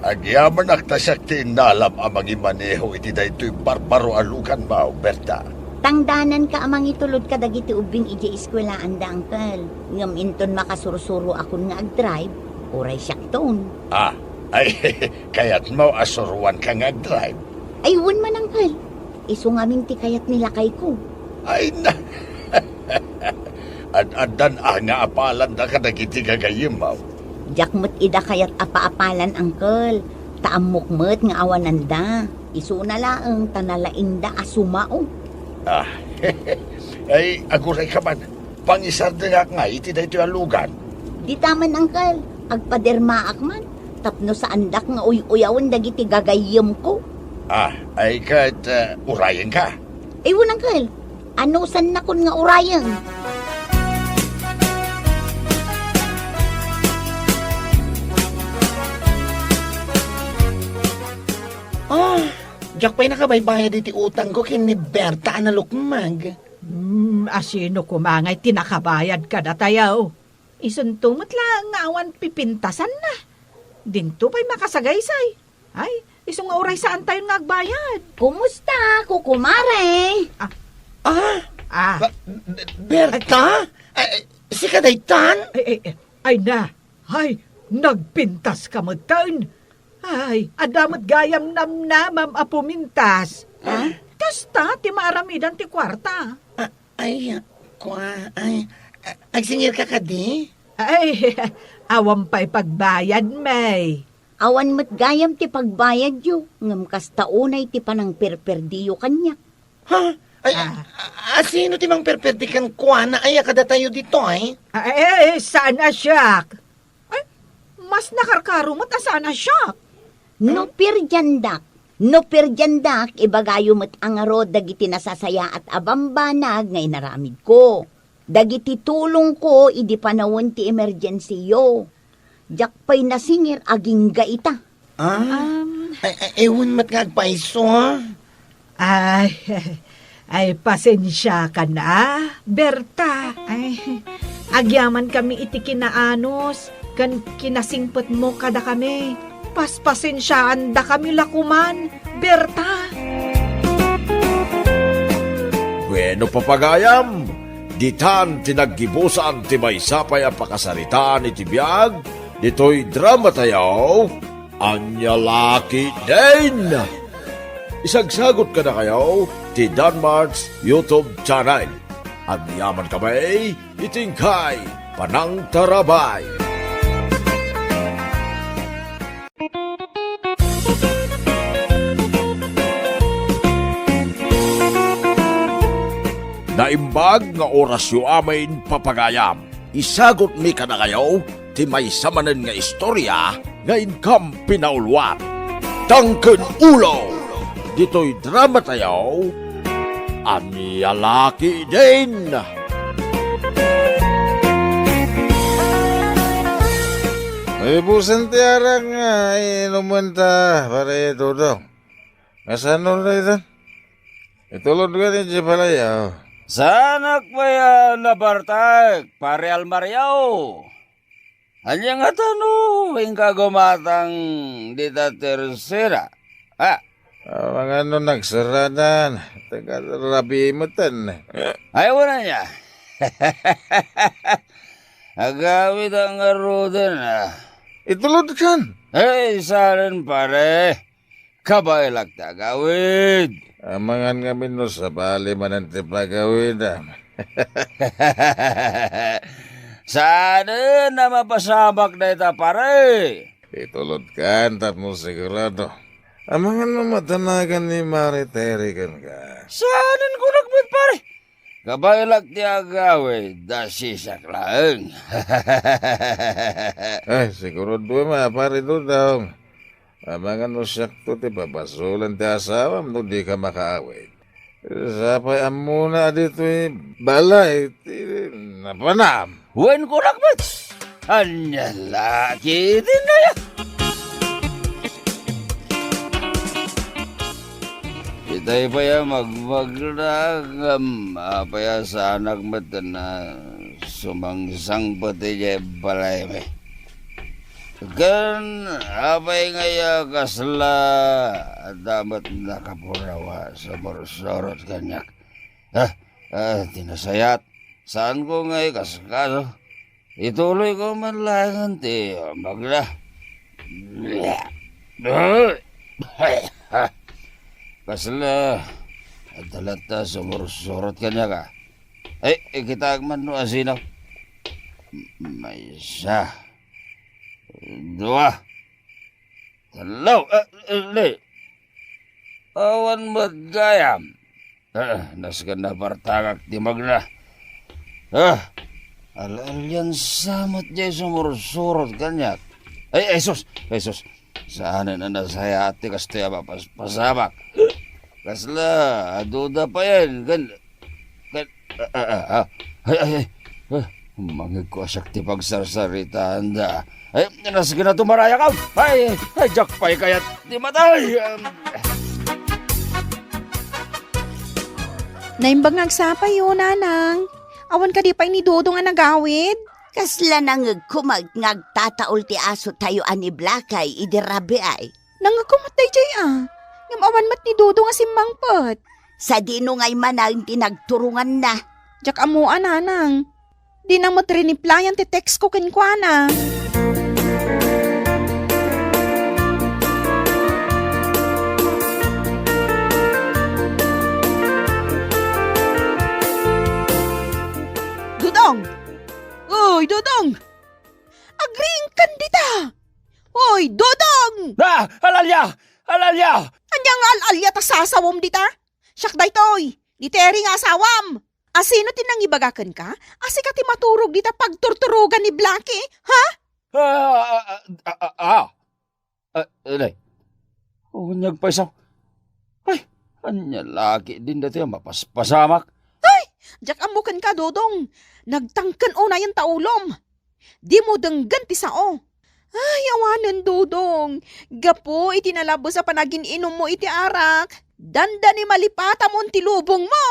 Agyamanak ta siak ti innalam a mangimaneho iti daytoy barbaro a luganmo, Berta. Tangdananka a mangitulod kadagiti ubbing idiay eskuelaanda, Uncle. Ngem inton makasursuroakon nga agdrive, uray siakton. Ah, ay, kayatmo a suroanka nga agdrive? Ay, wen man, Uncle. Isu ngamin ti kayat ni lakayko. Ay, na. Ad-addan a nga apalanda kadagiti gagayyemmo. Diak met ida kayat a paapalan, Uncle. Ta ammok met nga awananda. Isuna laeng ta nalaingda a sumao. Ah, ay, aguray ka man. Pangisardengak nga iti daytoy a lugan. Dita man, Uncle. Agpadermaak man. Tapno saandak nga uy-uyawen dagiti gagayyemko. Ah, ay ket, eh, urayenka? Ay, wen, Uncle. Anusannakon nga urayen? Ah, diak pay nakabaybayad iti utangko ken ni Berta a nalukmeg. Hmm, asino koma ngay ti nakabayad kadatayo? Isunto met laeng nga awan pipintasanna. Dinto pay makasagaysay. Ay, isu nga uray saantayon nga agbayad. Kumusta, kukumare? Ah. Ah? Ah. Ba-, Berta? Ay, sika daytan? Ay, ay, ay, ay na. Ay, nagpintas ka metten. Ay, adda met gayam namnamam a pumintas. Ah? Kas Kasta ti maaramidan ti kuarta. A-, ay, kua-, ay, a-, agsingirka kadi? Ay, awan pay pagbayad, May. Awan met gayam ti pagbayadyo, ngem kasta unay ti panangperperdiyo kaniak. Ha? Ay, Ah. a-, a-, sino ti mangperperdi kenkuana? Ay, a kadatayo ditoy? Ay, saan a siak? Ay, mas nakarkaro met a saan a siak. No perdiandak, no perdiandak, ibagayo met a ngarud dagiti nasasayaat a bambanag nga inaramidko. Dagiti tulongko idi panawen ti emergensiyo. Diak pay nasingir agingga ita. Ah? Um, Ay, ay, ewan met nga agpaiso, ha? Ay, ay, pasensiakan a, Berta. Ay, agyamankami iti kinaanus ken kinasingpetmo kadakami. Paspasensiaandakami la koman, Berta. Bueno, papagayam, ditan ti naggibusan ti maysa pay a pakasaritaan iti biag ditoy dramatayo, Ania La Ketdin. Isagsagut kadakayo ti Danmart's YouTube channel. Agyaman kami iti inkay panangtarabay. Naimbag nga orasyo amin, papagayam. Isagutmi kadakayo ti maysa manen nga istoria nga inkam pinauluan. Tangken ulo, ditoy dramatayo, Ania La Ketdin. Ibusen ti arak nga inumenta, pare Dodong. Kasano dayta? Itulod ka ni Jipalayaw. Saanak pay a nabartek, pare Almario. Ania ngata no inka gumatang dita tersera? Ha? Amangan no nagsaradan, taga rabii meten. Ay, wala niya. Agawid ang ngaruden, ah. Itulod kan. Ay, saan, pare? Kabaelak ti agawid. Amangan ngamin no sabali manen ti pagawidam. Saanen a mapasamak dayta, pare. Itulod kan tapno sigurado. Amangan no madanagan ni Mare Terry kenka. Saanen kunak met, pare? Kabaelak ti agawid, dasisiak laeng. Ay, sigurado ma, pare Dodong. Amangan no siakto ti pabasolan ti asawam no dika makaawid. Sapay ammona a ditoy balay ti napanam. Wen kunak met. Ania la ketdin aya? Itay pay a magmagna ngem apay a saanak met a sumangsangpet idiay balaymi. Ken apay ngay a kasla adda met nakapuraw a sumursurot kaniak? Ah, ah, ti nasayaat, saanko nga ikaskaso. Ituloyko man laengen ti magna. Kasla, adda latta sumursurot kaniak a. Ay, ikitaek man no asino. Maysa. Dua. Tallo. Ah, ah, li. Awan met gayam. Ah, nasken nabartagak ti magna. Ah, al-alian sa met jay sumursurot kaniak. Ay, ay, sus! Ay, sus! Saanen a nasayaat ti kastoy a mapaspasamak. Kasla, aduda payen, ken, ken, ah, ah, ah, ah. Ay, ay, ay. Ah, mangigko a siak ti pagsarsaritaanda. Ay, nasken a tumarayak. Ay, ay, diak pay kayat ti matay. Naimbag nga agsapayo, Nanang. Awan kadi pay ni Dodong a nagawid? Kasla nangegko met nga agtataul ti asotayo a ni Blakay idi rabii. Nangegko met daydiay a. Ngem awan met ni Dodong a simmangpet. Sadino ngay manen ti nagturonganna? Diak ammo a, Nanang. Dina met riniplayan ti textko kenkuana. Al-alia! Ania nga al-alia ta sasawom dita? Siak daytoy, ni Terry nga asawam. A, sino ti nangibaga kenka a sika ti maturog dita pagturturogan ni Blackie? Ha? Ah, ah, ah, ah, ah, ah. Ah, anay. Unyag pay sa. Ay, ania la ketdin daytoy a mapaspasamak? Ay, diak ammo kenka, Dodong. Nagtangken unayen ta ulom. Dimo denggen ti sao. Ay, awanen, Dodong. Gapu iti nalabes a panagin-inummo iti arak, dandani malipatamon ti lubongmo.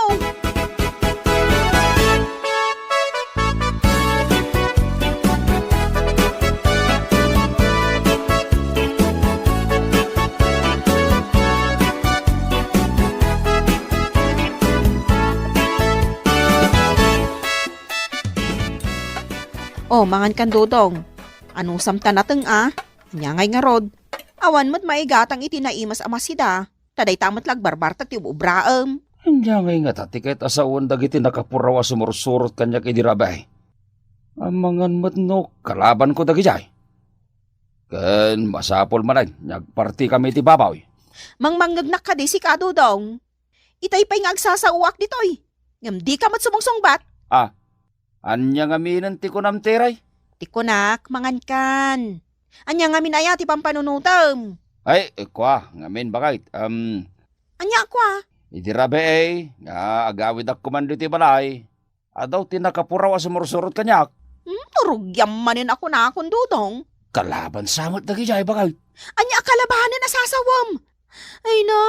O, mangan kan, Dodong. Anusam ta nateng a? Ania ngay ngarud? Awan met maigatang iti naimas a masida, ta dayta met la agbarbartek ti ub-ubraem. Ania ngay ngata ti kayat a sawen dagiti nakapuraw a sumursurot kaniak idi rabii? Amangan met no kalabanko dagidiay. Ken masapul manen nga agpartikami iti baboy. Mangmangngegnak kadi sika, Dodong? Itay pay nga agsasaoak ditoy. Ngem dika met sumungsungbat. Ah, ania ngaminen ti kunam, Terry? Ti kunak, mangankan. Ania ngamin aya ti pampanunotem? Ay, kua, ngamin, baket. Um, ania kua? Idi rabii, nga agawidak koman ditoy balay, adu ti nakapuraw a sumursurot kaniak. Hmm, turugiam manen a kunakon, Dodong. Kalaban sa met dagidiay, baket. Ania a kalabanen a sasawem? Ay na,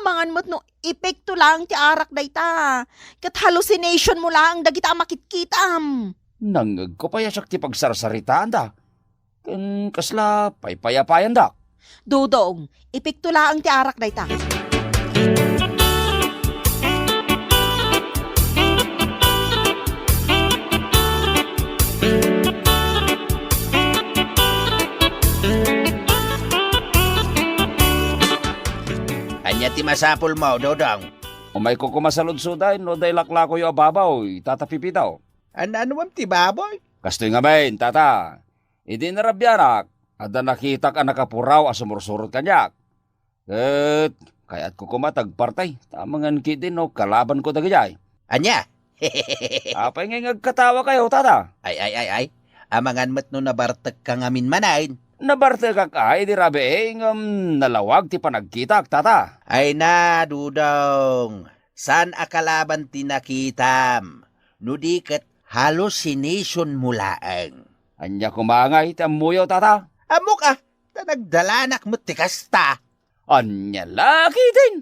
amangan met no epekto laeng ti arak dayta. Ket hallucination mo laeng dagita a makitkitam. Nangngegko pay a siak ti pagsarsaritaanda. Ken kasla paypayapayandak. Dodong, epekto laeng ti arak dayta. Ania ti masapulmo, Dodong? Umayko koma saludsod no adda ilakulakoyo a baboy, Tata Pipito. An-anuem ti baboy? Kastoy ngamin, Tata. Idi narabianak, adda nakitak a nakapuraw a sumursurot kaniak. Ket kayatko koma ti agparti, ta amangan ketdi no kalabanko dagidiay. Ania? Apay ngay nga agkatawakayo, Tata? Ay, ay, ay, ay. Amangan met no nabartekka ngamin manen. Nabartekak idi rabii, ngem nalawag ti panagkitak, Tata. Ay na, Dodong. Saan a kalaban ti nakitam, no di ket hallucination mo laeng. Ania koma ngay ti ammoyo, Tata? Ammok a, ta nagdalanak met ti kasta. Ania la ketdin?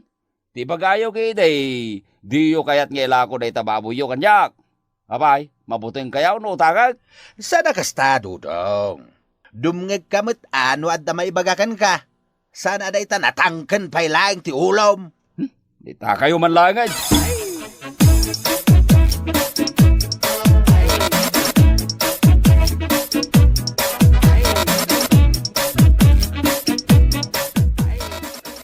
Ti ibagayo ketdi, diyo kayat nga ilako dayta baboyyo kaniak. Apay, mabutengkayo no utangek? Saan a kasta, Dodong. Dumngegka met a no adda maibaga kenka. Saan a dayta natangken pay laeng ti ulom. Hmm? Ditakayo man laeng.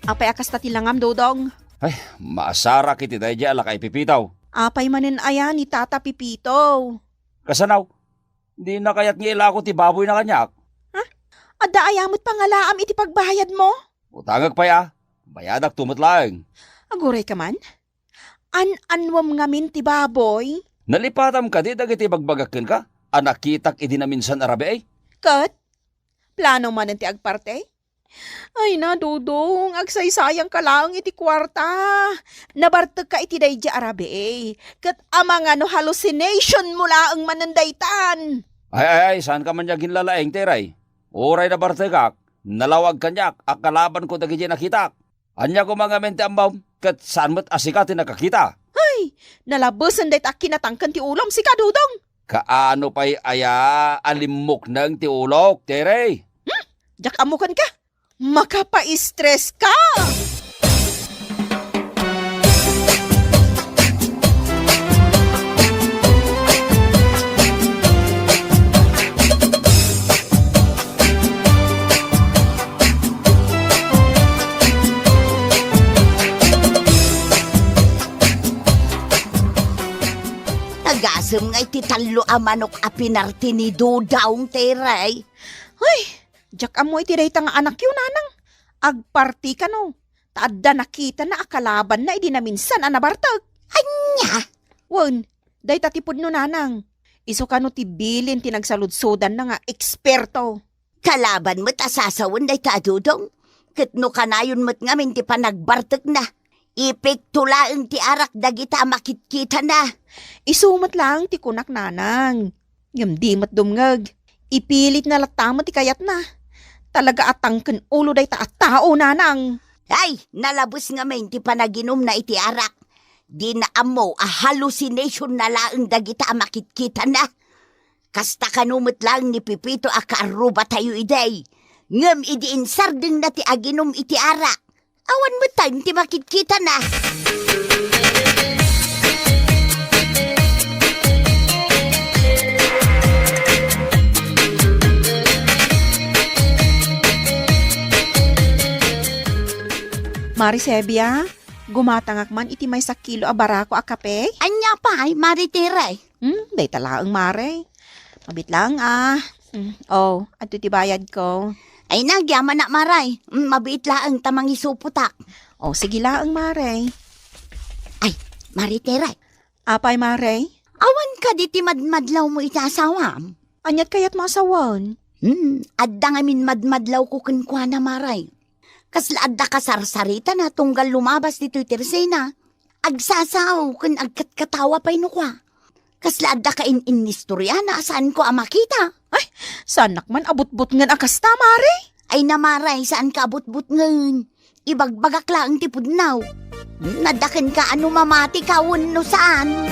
Apay a kasta ti langam, Dodong? Ay, maasarak iti daydiay a laka i Pipito. Apay manen aya ni Tata Pipito? Kasano? Dina kayat nga ilako ti baboyna kaniak? Ha? Adda aya met pangalaam iti pagbayadmo? Utangek pay a. Bayadakto met laeng. Aguray ka man? An-anuem ngamin ti baboy? Nalipatam kadi dagiti ibagbagak kenka a nakitak idi naminsan a rabii? Ket? Plano manen ti agparti? Ay na, Dodong, agsaysayangka laeng iti kuarta. Nabartekka iti daydiay a rabii, ket amangan no hallucination mo laeng manen daytan. Ay, ay, ay, saanka man nga aginlalaing, Terry. Uray nabartekak, nalawag kaniak a kalabanko dagiti nakitak. Ania koma ngamin ti ammom, ket saan met a sika ti nakakita? Ay, nalabesen dayta a kinatangken ti ulom, sika, Dodong. Kaano pay aya a limmukneng ti ulok, Terry? Hmm? Diak ammo kenka. Makapaistres ka! Nagasem nga iti tallo a manok a pinarti ni Dodong, Terry. Ay, diak ammo iti dayta nga anakyo, nanang. agparti kano, ta adda nakitana a kalabanna idi naminsan a nabartek. Ania? Wen, dayta ti pudno, nanang. Isu kano ti bilin ti nagsaludsodanna nga eksperto. Kalaban met a sasawen dayta a Dodong, ket no kanayon met ngamin ti panagbartekna, ipekto laeng ti arak dagita a makitkitana. Isu met laeng ti kunak, nanang. Ngem di met dumngeg. Ipilitna latta met ti kayatna. Talaga a tangken ulo dayta a tao, nanang. Ay, nalabes ngamin ti panaginumna iti arak. Dina ammo a hallucination na laeng dagita a makitkitana. Kasta kano met laeng ni Pepito a kaarrubatayo idi. Ngem idi insardengna ti aginum iti arak, awan met ti makitkitana. Mari Sebia, gumatangak man iti maysa kilo a barako a kape? Ania pay, Mari Tere? Hmm, dayta laeng, Mare. Mabiit laeng, ah. Hmm, oh, adto ti bayadko. Ay, nagyamanak, Mare. Hmm, mabiit laeng ta mangisupotak. Oh, sige laeng, Mare. Ay, Mare Tere. Apay, Mare? Awan kadi ti madmadlawmo iti asawam? Aniat kayatmo a sawen? Hmm, adda ngamin madmadlawko kenkuana, Mare. Kasla adda kasarsaritana tunggal lumabas ditoy tersena. Agsasao ken agkatkatawa pay no kua. Kasla adda kain-innistoriana a saanko a makita. Ay, saanak man a butbutngen a kasta, Mare. Ay, Mare, saanka a butbutngen. Ibagbagak laeng ti pudno. Naddaken ka a no mamati ka wenno saan.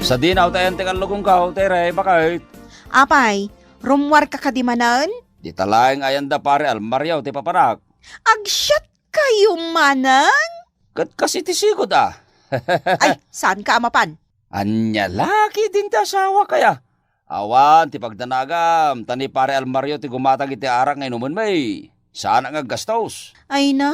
Sadino ta ayan ti kallugongko, Tere, baket? Apay, rummuarka kadi manen? Dita laeng ayanda Pare Almario ti papanak. Agsiat kayo manen? Ket kas iti sigud a. Ay, saanka a mapan? Ania la ketdin ti asawak aya? Awan ti pagdanagam, ta ni Pare Almario ti gumatang iti arak nga inumenmi. Saanak nga aggastos. Ay na,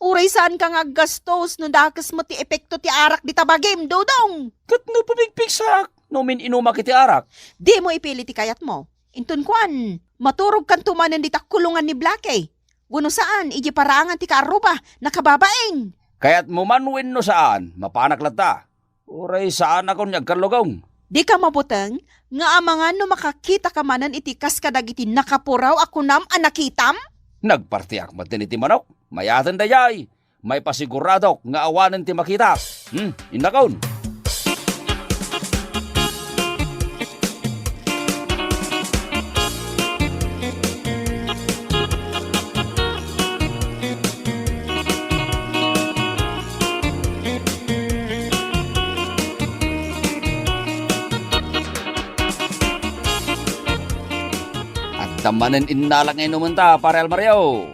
uray saanka nga aggastos no dakes met ti epekto ti arak dita bagim, Dodong. Ket no pumigpigsaak no umin-inumak iti arak? Dimo ipili ti kayatmo. Inton kuan, maturogkanto manen dita kulongan ni Blackie. Wenno saan, idiay paraangan ti kaarruba, nakababain. Kayatmo man wenno saan, mapanak latta. Uray saanakon nga agkallugong. Dika mabuteng nga amangan no makakitaka manen iti kas kadagiti nakapuraw a kunam a nakitam? Nagpartiak met iti manok. Mayaten dayay. Maipasiguradok nga awanen ti makitak. Hmm, innakon. Adda manen innalak nga inumenta, Pare Almario.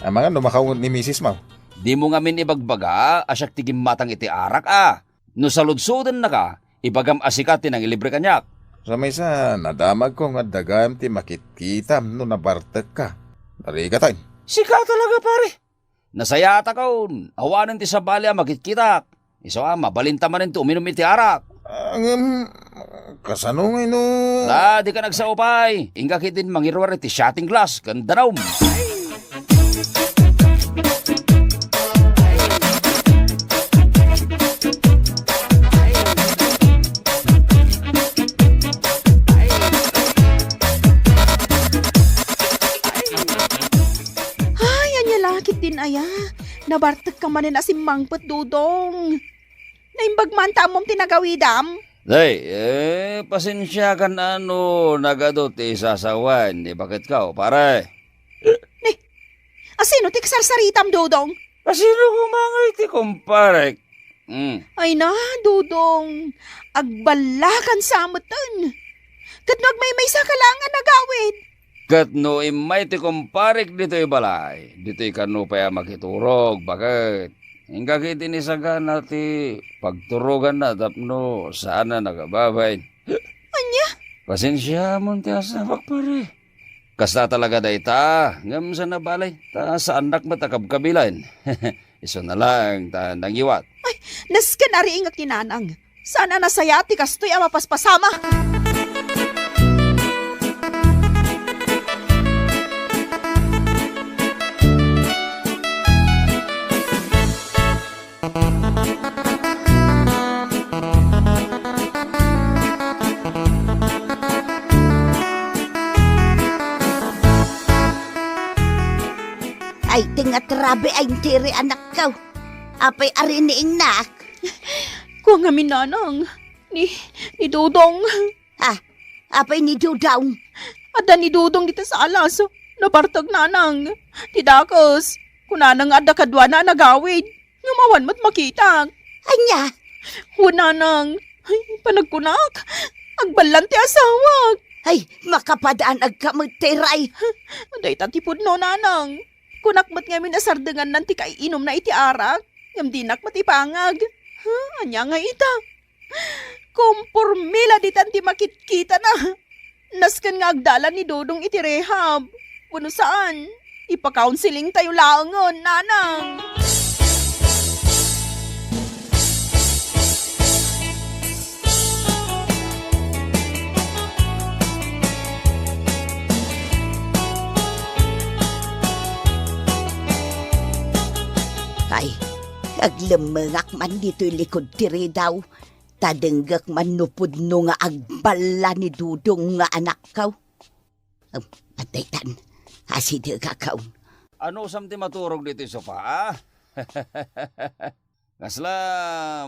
Amangan no makaunget ni misis mo. Dimo ngamin ibagbaga a siak ti gimmatang iti arak a. No saludsodennaka, ibagam a sika ti nangilibre kaniak. Sa maysa, nadamagko nga adda gayam ti makitkitam no nabartekka. Narigatan. Sika talaga, pare. Nasayatakon, awanen ti sabali a makitkitak. Isu a, mabalinta manen ti uminum iti arak. Ah, ngem, kasano ngay no? Ah, dika nagsao pay. Inka ketdin mangiruar iti shooting glass ken danum. Ay, ania la ketdin aya? Nabartekka manen a simmangpet, Dodong. Naimbag man ta ammom ti nagawidam? Day, eh, pasensiakan a no nagadu ti isasawen ni baketko, pare. Ni, asino ti kasarsaritam, Dodong? Asino koma ngay ti kumparek? Hmm. Ay na, Dodong, agballakan sa metten. Ket no agmaymaysa ka laeng a nagawid. Ket no immay ti kumparek ditoy balay, ditoy kano pay a makiturog, baket. Inka ketdi ni sagana ti pagturoganna tapno saanna nagababain. Ania? Pasensiamon ti asawak, pare. Kasta talaga dayta, ngem saan a bale, ta saannak met a kabkabilan. Isuna laeng ta nangiwat. Nasken a riingek ni Nanang. Saan a nasayaat ti kastoy a mapaspasamak. Ay, ti nga trabe ay, Tere, anakko. Apay a riingnak? Kua ngamin, Nanang, ni, ni Dodong. Ah, apay ni Dodong? Adda ni Dodong dita salas. Nabartek, Nanang. Ti dakes, kunana nga adda kaduana a nagawid. Ngem awan met makitak. Ania? Wen, Nanang. Ay, panagkunak, agballan ti asawak. Ay, makapadanagka met, Tere. Dayta ti pudno, Nanang. Kunak met ngamin a sardengannan ti kaiinumna iti arak, ngem dinak met ipangag. Ha? Ania nga ita? Komporme la ditan ti makitkitana. Nasken nga agdalan ni Dodong iti rehab. Wenno saan, ipa-counseling tayo laengen, Nanang. Ay, aglemmengak man ditoy likud ti ridaw. Ta denggek man no pudno nga agballa ni Dodong nga anakko. Em, adda itan. Asidegakon. Anusam ti maturog ditoy sofa, a? Kasla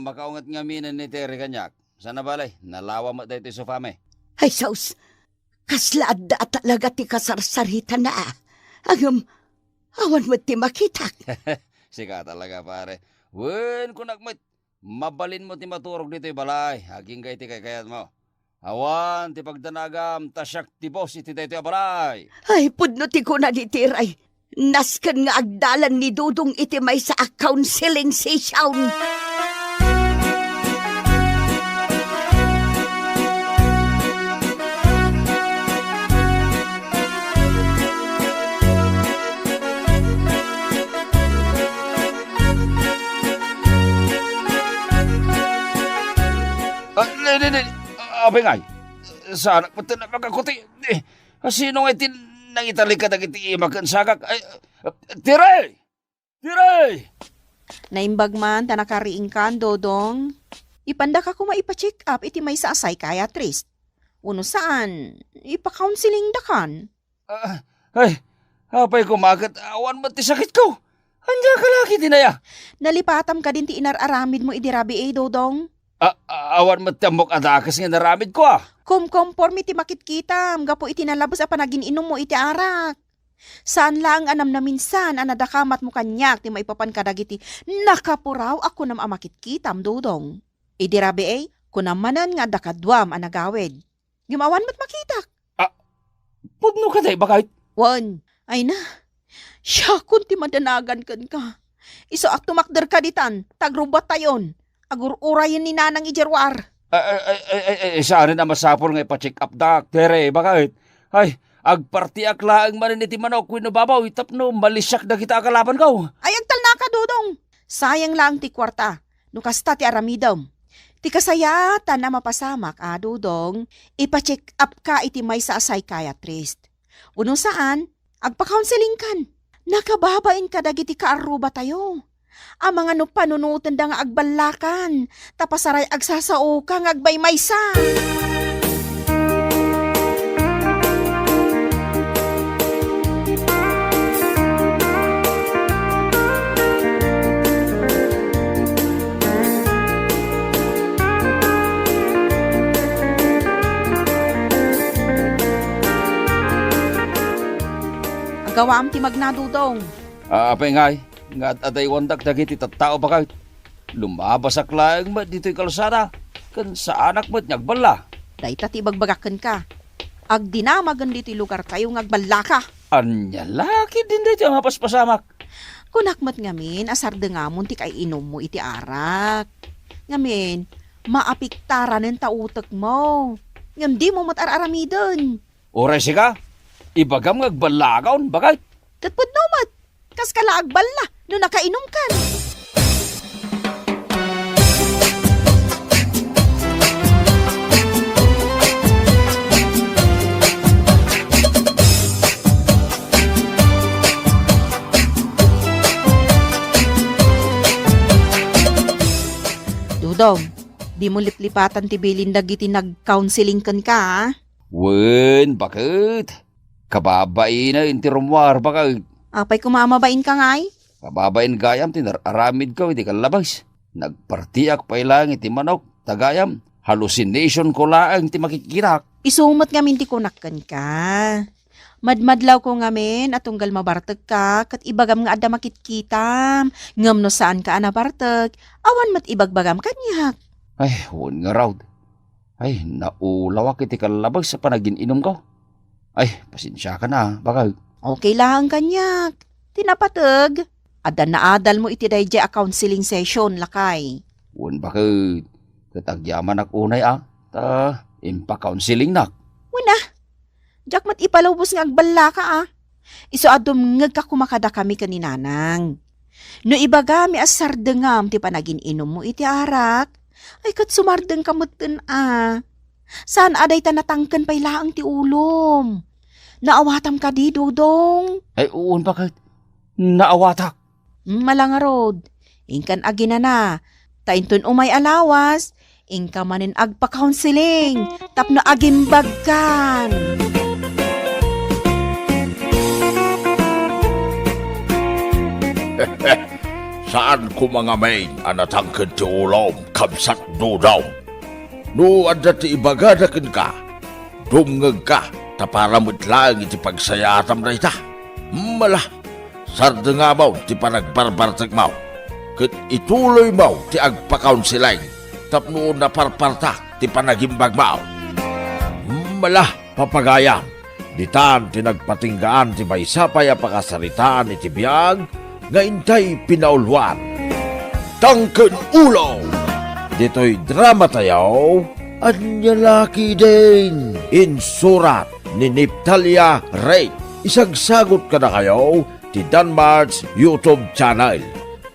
makaunget ngaminen ni Tere kaniak. Saan a bale, nalawa met daytoy sofami. Ay, sus! Kasla adda talaga ti kasarsaritana. Ngem, awan met ti makitak. Sika talaga, pare. Wen, kunak met, mabalinmo ti maturog ditoy balay, agingga iti kaykayatmo. Awan ti pagdanagam, ta siak ti boss iti daytoy a balay. Ay, pudno ti kuna ni Tere. Nasken nga agdalan ni Dodong iti maysa a counseling session. Ah, ne, ne, ne. Ah, apay ngay? Saanak met a makakuti. Eh, sino ngay ti nangitalik kadagiti ima ken sagak? Ay, ah, Tere! Tere! Naimbag man ta nakariingkan, Dodong. Ipandaka koma ipa-check up iti maysa a psychiatrist. Wenno saan, ipa-counselingdakan. Ah, ay, apay koma ket awan met ti sakitko? Ania ka la ketdin aya? Nalipatam kadin ti inar-aramidmo idi rabii, Dodong? A-, a-, awan met ti ammok a dakes nga inaramidko, a? Kumkomporme ti makitkitam gapu iti nalabes a panagin-inummo iti arak. Saan laeng a namnaminsan a nadakamatmo kaniak ti maipapan kadagiti nakapuraw a kunam a makitkitam, Dodong. Idi rabii, kunam manen nga adda kaduam a nagawid. Ngem awan met makitak. Ah, pudno kadi, baket? Wen. Ay na. Siakon ti madanagan kenka. Isu a tumakderka ditan, ta agrubbatayon. Agur-urayen ni Nanang idiay ruar. Ay, ay, ay, ay, ay, ay, saanen a masapul nga ipa-check up dak, Tere, baket? Ay, agpartiak laeng manen iti manok wenno baboy tapno malisiak dagita a kalabanko. Ay, agtalnaka, Dodong. Sayang laeng ti kuarta. No kasta ti aramidem. Ti kasayaatan a mapasamak a, Dodong, ipa-check up ka iti maysa a psychiatrist. Wenno saan, agpa-counseling kan. Nakababain kadagiti kaarrubatayo. Amangan no panunotenda nga agballakan, ta pasaray agsasaoka nga agmaymaysa. Agawaam ti magna, Dodong. Ah, apay ngay, nga ad-adaywandak dagiti tattao, baket? Lumabasak laeng met ditoy kalsada, ken saanak met nga agballa. Dayta ti ibagbagak kenka. Agdinamagen ditoy lugartayo nga agballaka. Ania la ketdin daytoy a mapaspasamak? Kunak met ngamin a sardengamon ti kaiinummo iti arak. Ngamin, maapektaranen ta utekmo. Ngem dimo met ar-aramiden. Uray sika, Ibagam nga agballakaon, baket. Ket pudno met, kaska la agballa no nakainumkan. Dodong, dimo liplipatan ti bilin dagiti nag-counseling kenka, a? Wen, baket. Kababainen ti rummuar, baket. Apay koma a mabainka ngay? Kababain gayam ti nar-aramidko iti kallabas. Nagpartiak pay laeng iti manok, ta gayam, hallucination ko laeng ti makikkitak. Isu met ngamin ti kunak kenka. Madmadlawko ngamin a tunggal mabartekka ket ibagam nga adda makitkitam. Ngem no saanka a nabartek, awan met ibagbagam kaniak. Ay, wen ngarud. Ay, naulawak iti kallabas a panagin-inumko. Ay, pasensiakan a, baket. Okay laeng kaniak. Ti napateg, adda naadalmo iti daydiay a counseling session, lakay. Wen, baket. Ket agyamanak unay a, ta impa-counselingnak. Wen a, diak met ipalubos nga agballaka a. Isu a dumngegka koma kadakami ken ni Nanang. No ibagami a sardengam ti panagin-inummo iti arak, ay ket sumardengka metten a. Saan a dayta natangken pay laeng ti ulom. Naawatam kadi, Dodong? Ay, wen, baket. Naawatak. Hmm, mala ngarud. Inkan aginana. Ta inton umay a lawas, inka manen agpa-counseling tapno agimbagkan. Saan koma ngamin a natangken ti ulom, kabsat Dodong. No adda ti ibagada kenka, dumngegka, ta para met laeng iti pagsayaatam dayta. Mala, sardengamon ti panagbarbartekmo, ket ituloymo ti agpakaunseling tapno naparpartak ti panagimbagmo. Mala, papagayam, ditan ti nagpatinggaan ti maysa pay a pakasaritaan iti biag nga intay pinauluan. Tangken Ulo! Ditoy dramatayo, Ania La Ketdin! Insurat ni Neftalia Rey. Isagsagot kadakayo ti Danmart's YouTube channel.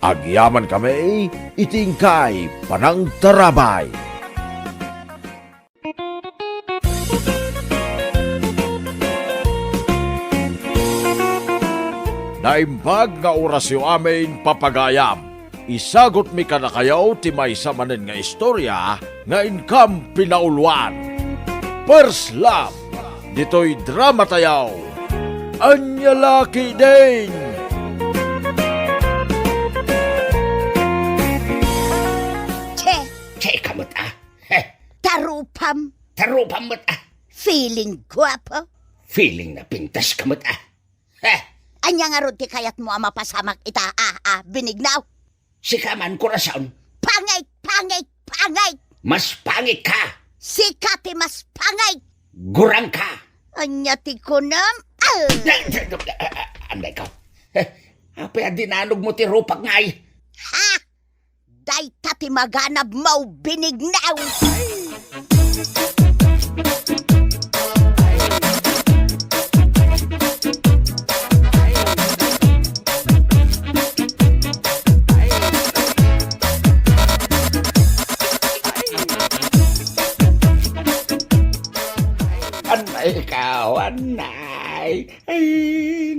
Agyamankami iti inkay panangtarabay. Naimbag nga orasyo amin, papagayam. Isagutmi kadakayo ti maysa manen nga istorya nga inkam pinauluan. First Love, ditoy dramatayo, Ania La Ketdin! Che! Che ka met, ah. Heh. Tarupam. Tarupam met, ah. Feeling guapo. Feeling napintas ka met, ah. Heh. Ania ngarud ti kayatmo a mapasamak ita, ah, ah, binignaw? Sika man, Corazon. Pangit, pangit, pangit! Mas pangit ka! Sika ti mas pangit! Gurang ka! Ania ti kunam? Ah! Anday ka. Heh. Apay a dinanogmo ti rupak ngay? Ha? Dayta ti maganabmo, binignaw! Anay ikaw, anay. Ay,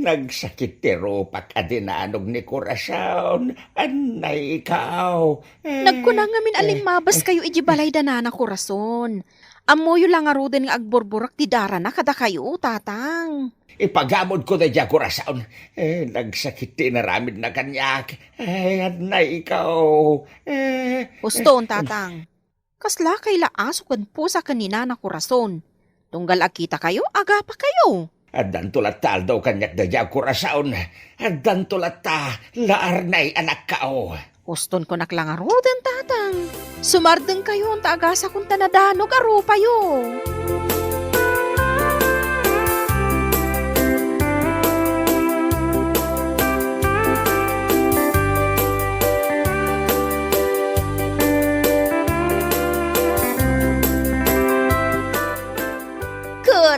nagsakit ti rupak a dinanog ni Corazon. Anay ikaw. Eh, nagkuna ngamin a eh, limmabas eh. Kayo iti balay da Nana Corazon. Ammoyo la ngaruden nga agburburek ti darana kadakayo, Tatang. Ipagamodko daydiay a Corazon. Eh, nagsakit ti inaramidna kaniak. Ay, anay ikaw. Eh, Huston, eh, Tatang. Kasla kay la aso ken pusa ken ni Nana Corazon. Tunggal agkitakayo, agapakayo. Addanto latta aldaw kaniak daydiay a Corazon. Addanto latta, la arnay anakko. Huston kunak la ngaruden, Tatang. Sumardengkayon ta agasakon ta nadanog a rupayo.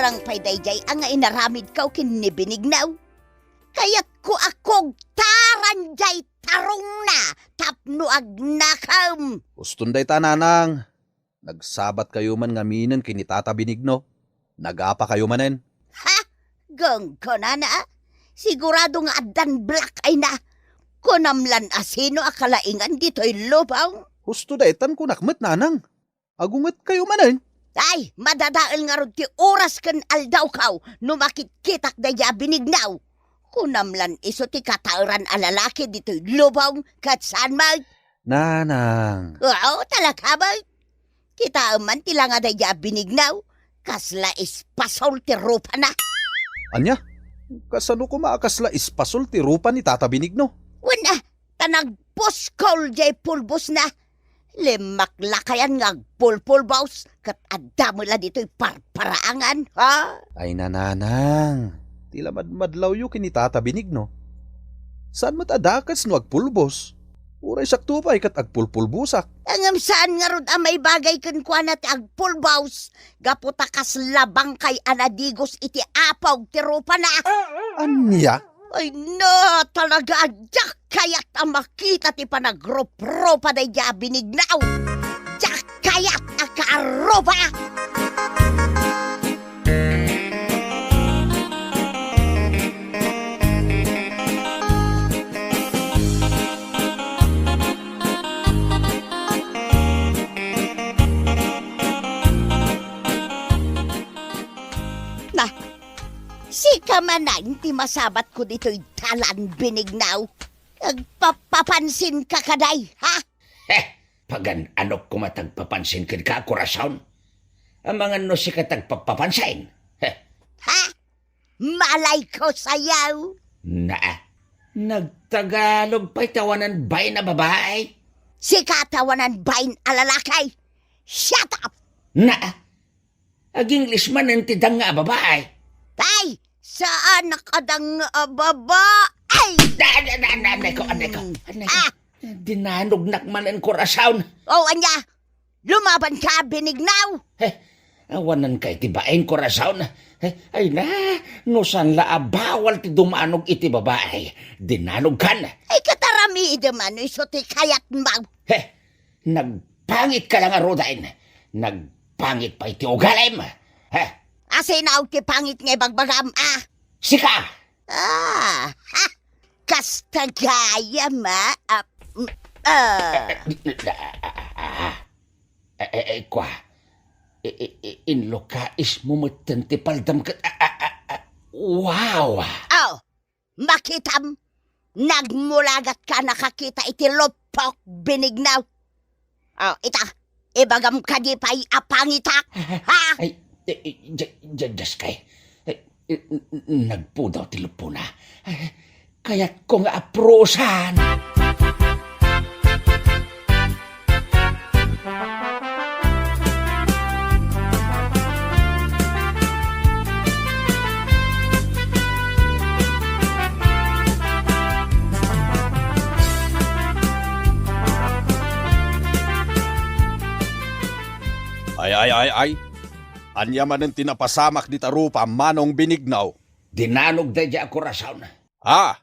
Nang pay daydiay a nga inaramidko ken ni Benigno. Kayatko a kugtaran jay tarongna tapno agnakem. Uston dayta, Nanang. Nagsabatkayo man ngaminen ken ni Tata Benigno. Nagapakayo manen. Ha? Gangganana, a? Sigurado nga addan black eye na. Kunam lan a sino a kalaingan ditoy lubong? Husto daytan kunak met, Nanang. Agungetkayo manen. Ay, madadael ngarud ti oras ken aldawko no makitkitak daydiay a Benigno. Kunam lan isu ti kataeran a lalaki ditoy lubong ket saan met? Nanang. Oo, talaga met. Kitaem man ti langa daydiay a Benigno, kasla espasol ti rupana. Ania? Kasano koma a kasla espasol ti rupa ni Tata Benigno? Wen a, ta nagpuskol jay pulbosna. Limmaklakayan nga agpulpulbos, ket adda met la ditoy parparaangan, ha? Ay, Nanang, ti la madmadlawyo ken ni Tata Benigno. Saan met a dakes no agpulbos? Uray sakto pay ket agpulpulbosak. Ngem saan ngarud a maibagay kenkuana ti agpulbos, gapu ta kasla bangkay a nadigos iti apog ti rupana. Ania? Ay, na, talaga, diak kayat a makita ti panagrup-rupa daydiay a Benigno. Diak kayat a kaarupa. Na, sika manen ti masabatko ditoy dalan, Benigno. Agpapapansinka kadi, ha? He, pagan-anok koma ti agpapansin kenka, Corazon. Amangan no sika ti agpapapansin. He. Ha? Malayko sayo. Naa, nagtagalog pay ti awanan bain a babai. Sika ti awanan bain a lalaki. Shut up! Naa, Ag-English manen ti danga a babai. Ay, saan a kadanga a babai? Da, da, da, da, aneko, aneko, aneko. Ah! Dinanognak manen, Corazon. Oh, ania? Lumabanka, Benigno? Eh, awananka iti bain, Corazon. Eh, ay na, no saan la a bawal ti dumanog iti babai, dinanogkan. Ay, ket aramidem no isu ti kayatmo. Eh, nagpangitka la ngaruden. Nagpangit pay ti ugalim. Eh. Asino ti pangit nga ibagbagam, ah? Sika! Ah, ha! Kasta gayam, ah. Ah, mm, ah. Eh, eh, eh, kua. Eh, eh, eh, inlukais mo metten ti paldam ket, ah, ah, ah, ah. Wow! Oh, makitam? Nagmulagat ka nakakita iti luppok, Benigno. Oh, ita, ibagam kadi pay a pangitak, ha? Ay, eh, eh, ja-, ja-, Dios kay. Eh, eh, n-, n-, nagpudaw ti luppona. Eh, kayatko nga aprusan. Ay, ay, ay, ay. Ania manen ti napasamak dita rupa, Manong Benigno? Dinanog daydiay a Corazon. Ah!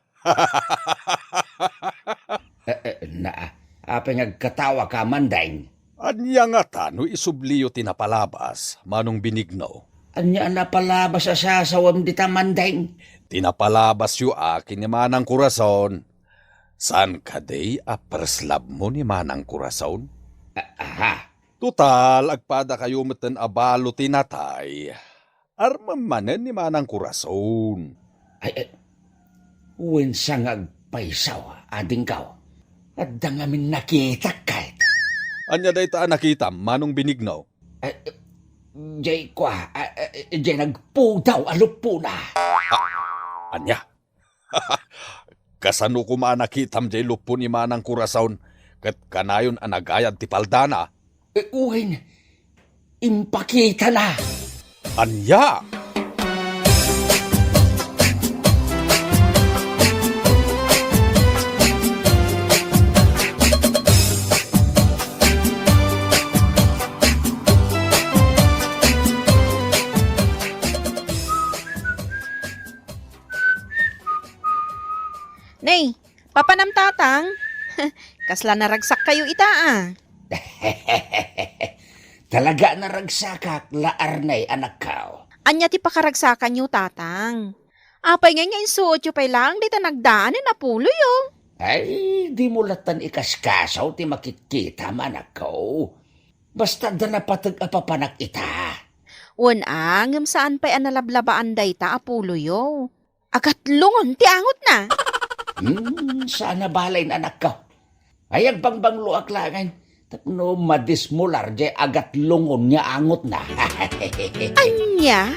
Eh, eh, naa, apay nga agkatawaka, Mandeng? Ania ngata no isubliyo ti napalabas, Manong Benigno? Ania a napalabas a sasawem dita, Mandeng? Ti napalabasyo a ken ni Manang Corazon. Saan kadi a first love mo ni Manang Corazon? A-, aha. Total, agpadakayo metten a balo ti natay. Armem manen ni Manang Corazon. Ay, ay, wen sa nga agpaysaw, adingko. Adda ngamin nakitak ket. Ania dayta a nakitam, Manong Benigno? Ay, jay kua, a, a, jay nagpudaw a luppona. Ah, ania? Kasano koma a nakitam jay luppo ni Manang Corazon ket kanayon a nagayad ti paldana? Eh, wen, impakitana. Ania? Papanam, Tatang? Kasla naragsakkayo ita, a? Talaga a naragsakak, la Arnay, anakko. Ania ti pakaragsakanyo, Tatang? Apay ngay nga insuotyo pay laeng dayta nagdaanen a puloyo? Ay, dimo lattan ikaskaso ti makitkitam, anakko. Basta adda napateg a papanak ita. Wen a, ngem saan pay a nalablabaan dayta a puloyo. Agatlongen ti angotna. Hmm, saan a balayen, anakko. Ay, agbangbangloak laengen tapno madismolar diay agatlongen nga angotna. Ania?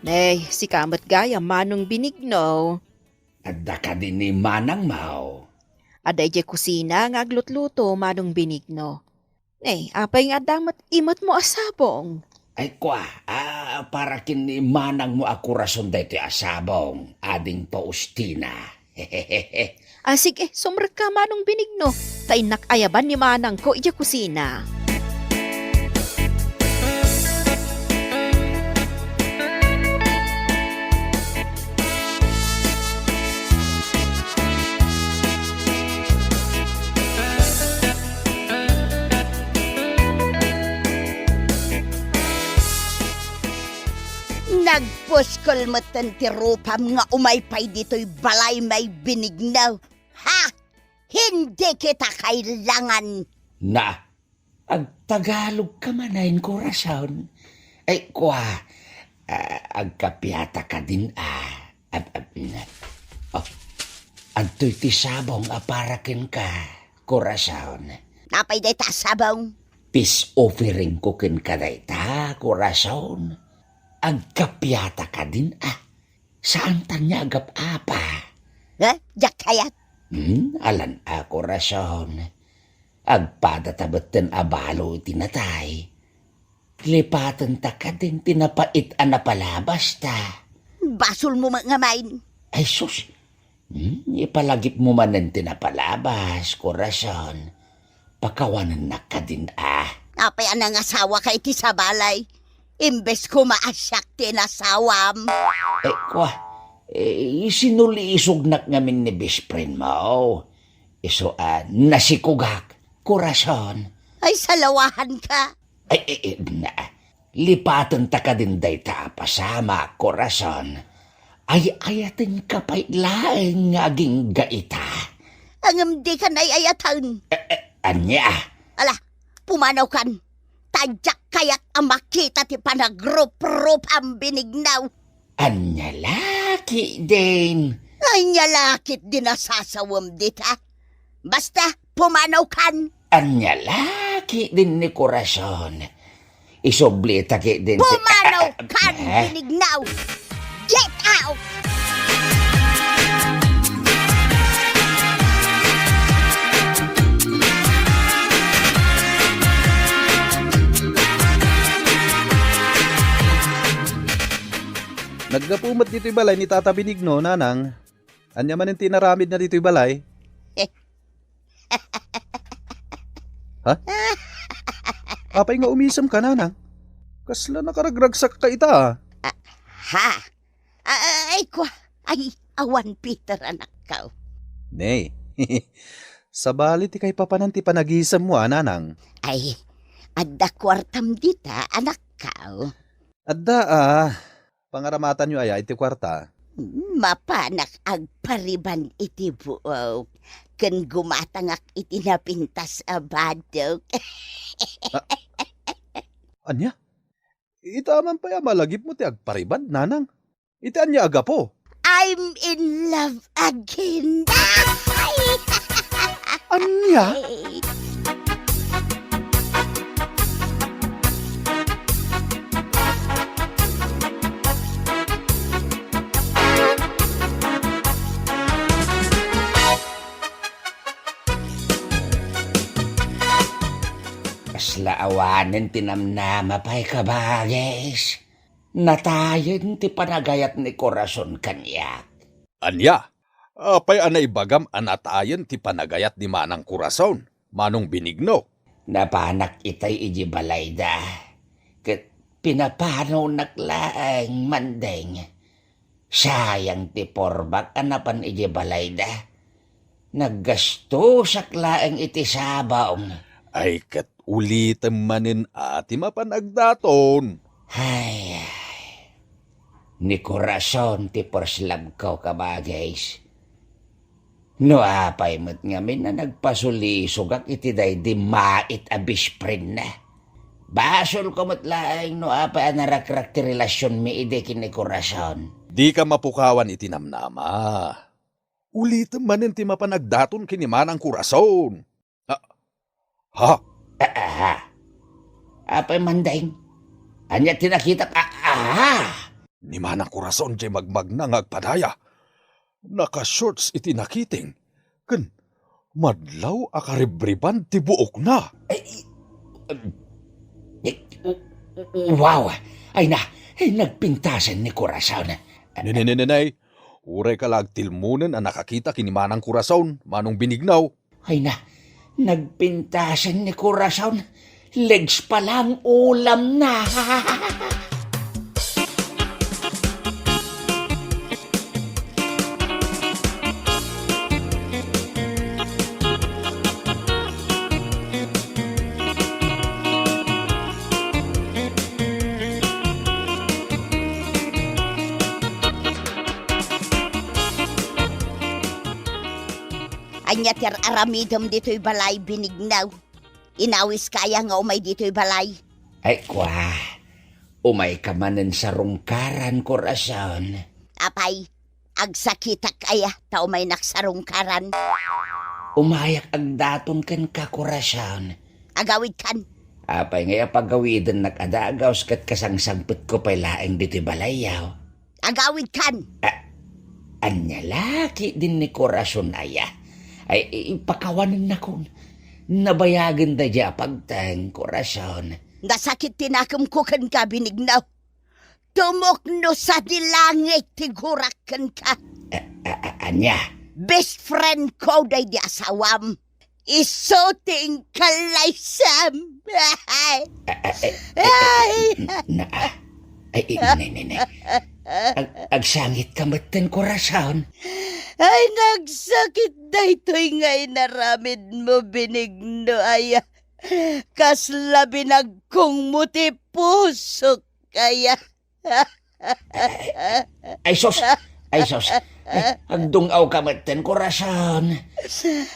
Nay, sika met gayam, Manong Benigno. Adda kadi ni manangmo? Adda idiay kusina nga aglutluto, Manong Benigno. Nay, apay nga adda met imetmo a sabong? Ay, kua, a, para ken ni manangmo a korason daytoy a sabong, Ading Faustina. A, sige, sumrekka, Manong Benigno, ta innak ayaban ni manangko idiay kusina. Nagpuskol metten ti rupam nga umay pay ditoy balay, Manong Benigno. Ha? Hindi kita kailangan. Na, agtagalogka manen, korason. Ay, kua, a, agkapiata kadin a. Ab-, ab-, na. Oh, adtoy ti sabong a para kenka, korason. Apay dayta a sabong? Peace offering ko kenka dayta, korason. Agkapiata kadin a. Saantan nga agap-apa. Ha? Diak kayat. Hmm, alan a, korason. Agpadata metten a balo iti natay. Lipatenta kadin ti napait a napalabasta. Basolmo met ngamin. Ay, sus. Hmm, ipalagipmo manen ti napalabas, korason. Pakawanennak kadin a. Apay a nangasawaka iti sabali? Imbes koma a siak ti inasawam. Eh, kua, eh, sinulisognak ngamin ni best friendmo. Isu a nasikogak, korason. Ay, salawahanka. Ay, eh, eh, na, lipatenta kadin dayta a pasamak, korason. Ay-ayatenka pay laeng nga agingga ita. Ngem dika ay-ayaten. Eh, eh, ania? Ala, pumanawkan. Ta diak kayat a makita ti panagruprupam, Benigno. Ania la ketdin? Ania la ketdin a sasawem dita? Basta, pumanawkan. Ania la ketdin ni korason? Isublita ketdin ti... Pumanawkan, eh, Benigno! Get out! Naggapu met ditoy balay ni Tata Benigno, Nanang. Ania manen ti inaramidna ditoy balay? Ha? Apay nga umisemka, Nanang? Kasla nakaragragsakka ita, a. Ah, ha? Ah, ay, kua. Ay, awan, Peter, anakko. Ne. Sabali ti kaipapanan ti panagisemmo, a, Nanang. Ay, adda kuartam dita, anakko. Adda, a. Pangaramatanyo aya iti kuarta? Mapanak agpariban iti buok ken gumatangak iti napintas a badok. A-, ania? Ita man pay a malagipmo ti agpariban, Nanang? Iti ania a gapu? I'm in love again. Ay! Ania? Kasla awanen ti namnama pay, kabagis. Natayen ti panagayat ni Corazon kaniak. Ania? Apay a naibagam a natayen ti panagayat ni Manang Corazon, Manong Benigno? Napanak itay iti balayda. Ket pinapanonak laeng, Mandeng. Sayang ti purbak a napan iti balayda. Naggastosak laeng iti sabong. Ay, ket ulitem manen a ti mapan agdaton. Ay, ay. Ni Corazon ti first love ko, kabagis. No apay met ngamin a nagpasulisogak iti daydi mait a best friend na. Basolko met laeng no apay a narakrak ti relasionmi idi ken ni Corazon. Dika mapukawan iti namnama. Ulitem manen ti mapan agdaton ken ni Manang Corazon. Ah, ha? Ah, ah, ha? Apay, Mandeng? Ania ti nakitak? Ah, ah, ha? Ni Manang Corazon diay magmagna nga agpadaya. Naka-shorts iti nakiting, ken madlaw a karibriban ti buokna. Ay, um, eh, w-, w-, wow! Ay na, ay, nagpintasen ni Corazon. Ne, ne, ne, ne, ne. Uray ka la agtilmonen a nakakita ken ni Manang Corazon, Manong Benigno. Ay na, nagpintasen ni Corazon. Legs pa lang ulamna. Ania ti ar-aramidem ditoy balay, Benigno? Inawiska aya nga umay ditoy balay? Ay, kua, umayka manen sarungkaran, Corazon. Apay, agsakitak aya ta umaynak sarungkaran? Umayak agdaton kenka, Corazon. Agawidkan. Apay ngay a pagawidennak a dagus ket kasangsangpetko pay laeng ditoy balayyo? Agawidkan. A-, ania la ketdin ni Corazon aya? Ay, i-, ipakawanennakon. Nabayagen daydiay a pagteng, Corazon. Nasakit ti nakemko kenka, Benigno. Tumukno sadi langit ti gurak kenka. A-, a-, a-, ania? Best friend ko daydi asawam. Isu ti inkallaysam. Ay. A-, a-, a-, a-, Ay. N-, na, ah. Ay, i-, ne, ne, ne. Ag-, agsangitka metten, Corazon. Ay, nagsakit daytoy nga inaramidmo, Benigno aya. Kasla binagkongmo ti pusok aya. Ay, sus! Ay, sus! Ay, agdung-awka metten, Corazon.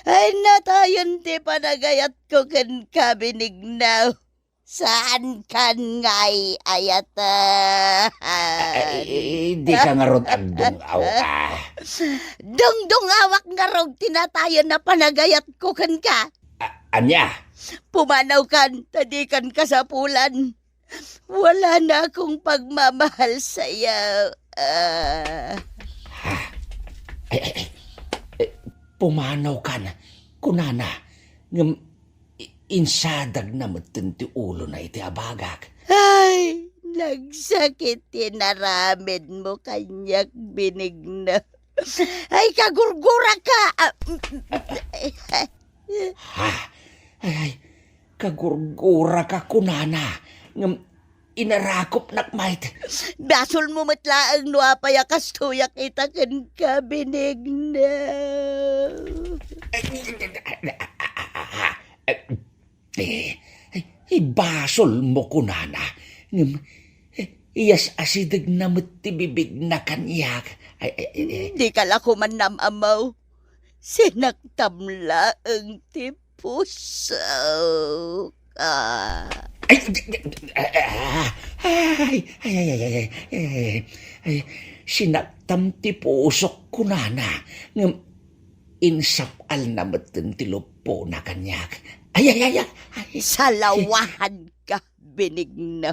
Ay, natayen ti panagayatko kenka, Benigno. Saankan nga ay-ayatan. Ay, dika ngarud agdung-aw, ah. Dungdungawak ngarud ti natayen a panagayatko kenka. A-, ania? Pumanawkan, ta dikan kasapulan. Wala na akong pagmamahal sayo. Ah. Ha? Ay, ay, ay. Eh, pumanawkan, kunana, ngem i-, insadagna metten ti ulona iti abagak. Ay, nagsakit ti inaramidmo kaniak, Benigno. Ay, kagurguraka! Ah, Ha? Ay, ay, kagurguraka kunana, ngem inarakupnak met. Basolmo met laeng no apay a kastoyak ita kenka, Benigno. Ay, eh, ay, ibasolmo kunana, ngem, eh, iyas-asidegna met ti bibigna kaniak. Ay, ay, ay, ay. Dika la koma nam-amaw. Sinaktam laeng ti pusok. Ah. Ay, ay, ay, ay, ay, ay, ay, ay, sinaktam ti pusok kunana, ngem insap-alna metten ti luppona kaniak. Ay, ay, ay, ay, ay. Salawahanka, Benigno.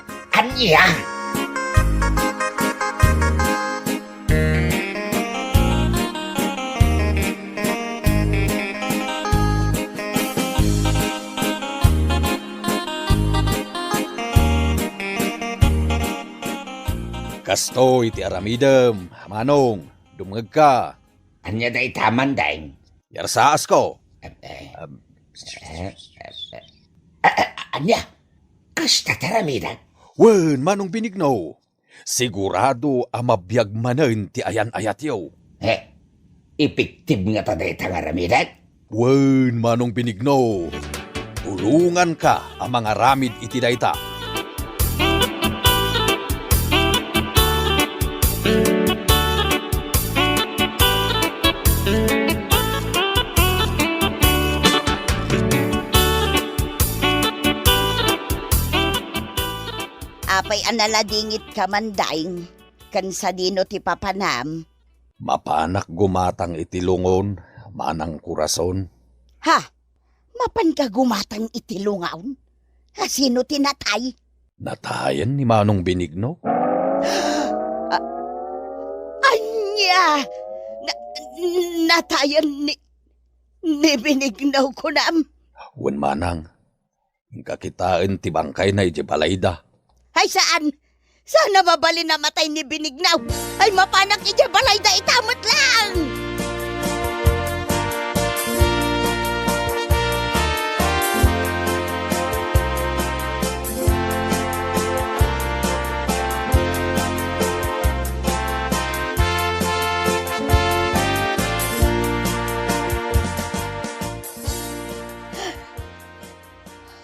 Ania? Kastoy ti aramidem, Manong. Dumngegka. Ania dayta, Mandeng? Yarsaasko. Eh, eh, Am, eh, eh, eh, eh, ania? Kasta ti aramidek? Wen, Manong Benigno. Sigurado a mabiag manen ti ayan-ayatyo. Eh, epektibo ngata dayta nga aramidek? Wen, Manong Benigno. Tulonganka a mangaramid iti dayta. Apay a naladingitka, Mandeng, ken sadino ti papanam? Mapanak gumatang iti lungon, Manang Corazon. Ha? Mapanka gumatang iti lungon? A, sino ti natay? Natayen ni Manong Benigno. A-, ania? Na-, natayen ni, ni Benigno, kunam? Wen, Manang. Inka kitaen ti bangkayna idiay balayda. Ay, saan? Saan a mabalin a matay ni Benigno? Ay, mapanak idiay balayda ita met laeng!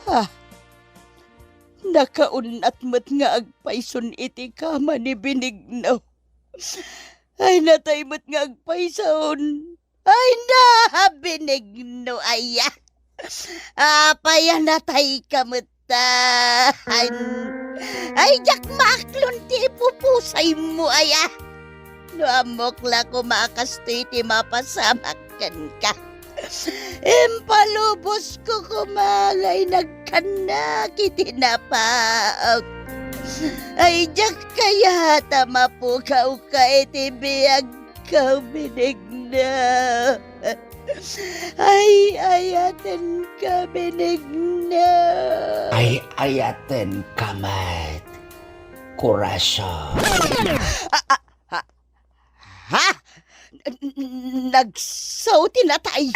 Ah, nakaunnat met nga agpayson iti kama ni Benigno. Ay, natay met nga agpayson. Ay, na, Benigno, aya. Apay a natayka met ta? Ay, ay, diak maaklon ti ipupusaymo, aya. No ammok la koma a kastoy ti mapasamak kenka. Impalubosko koma nga inagkannak iti napaak. Ay, diak kayat a mapukawka iti biagko, Benigno. Ay, ayatenka, Benigno. Ay, ayatenka met, Corazon. A, a, Ha? Ha? N-, n-, nagsaw ti natay?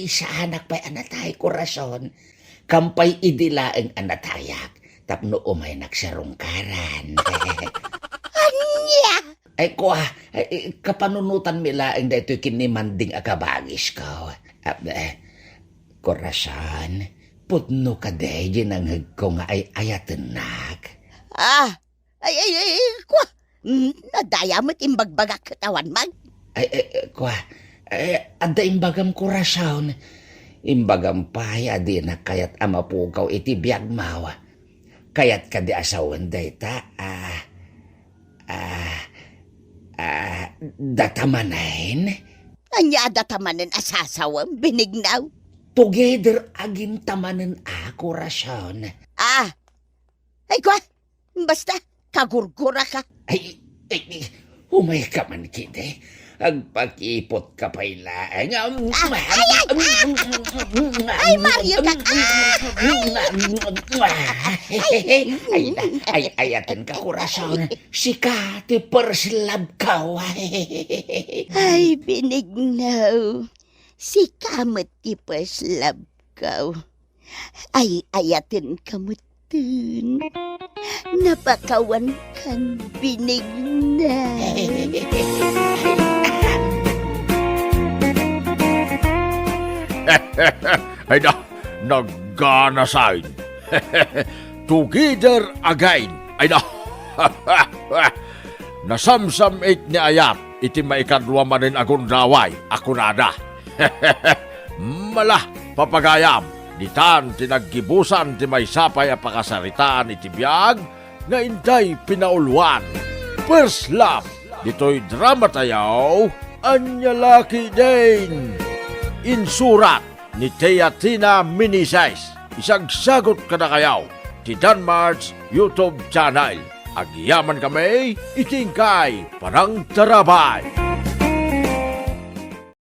Saanak pay a natay, Corazon. Kampay idi laeng a natayak tapno umaynak sarungkaran. Ania? Ay, kua, ay, kapanunotanmi laeng daytoy ken ni Manding a kabagisko. Ah, eh, Corazon, pudno kadi diay nangngegko nga ay-ayatennak? Ah, Ay, ay, ay, ay, kua, mm, nadaya met imbagbagak ket awan man. Ay, ay, ay, kua, ay, adda imbagam, Corazon. Imbagam pay a dinak kayat a mapukaw iti biagmo. Kayat kadi a sawen dayta, ah, ah, ah, data manen? Ania a data manen a sasawem, Benigno? Together again ta manen a, Corazon. Ah, Ay, kua, basta, kagurguraka. Ay, ay, ay, umayka man kidi. Agpakipotka pay laeng. Ah, ay, ay, ah! Ay, Mario ka! Ah! Ay, ay, ay, ayatenka, Corazon. Sika ti first love ko. Ay, Benigno. Sika met ti first love ko. Ay-ayatenka metten. Napakawankan, Benigno. Ay da, naganasain. Together again. Ay da. Nasamsam-it ni Ayat iti maikadua manen a gundaway a kunada. Mala, papagayam, ditan ti naggibusan ti maysa pay a pakasaritaan iti biag nga intay pinauluan. First Love, ditoy drama tayo, Ania La Ketdin. Insurat ni Teatina Meneses. Isagsagot kadakayo ti Danmar's YouTube channel. Agyaman kami iti inkay panangtarabay.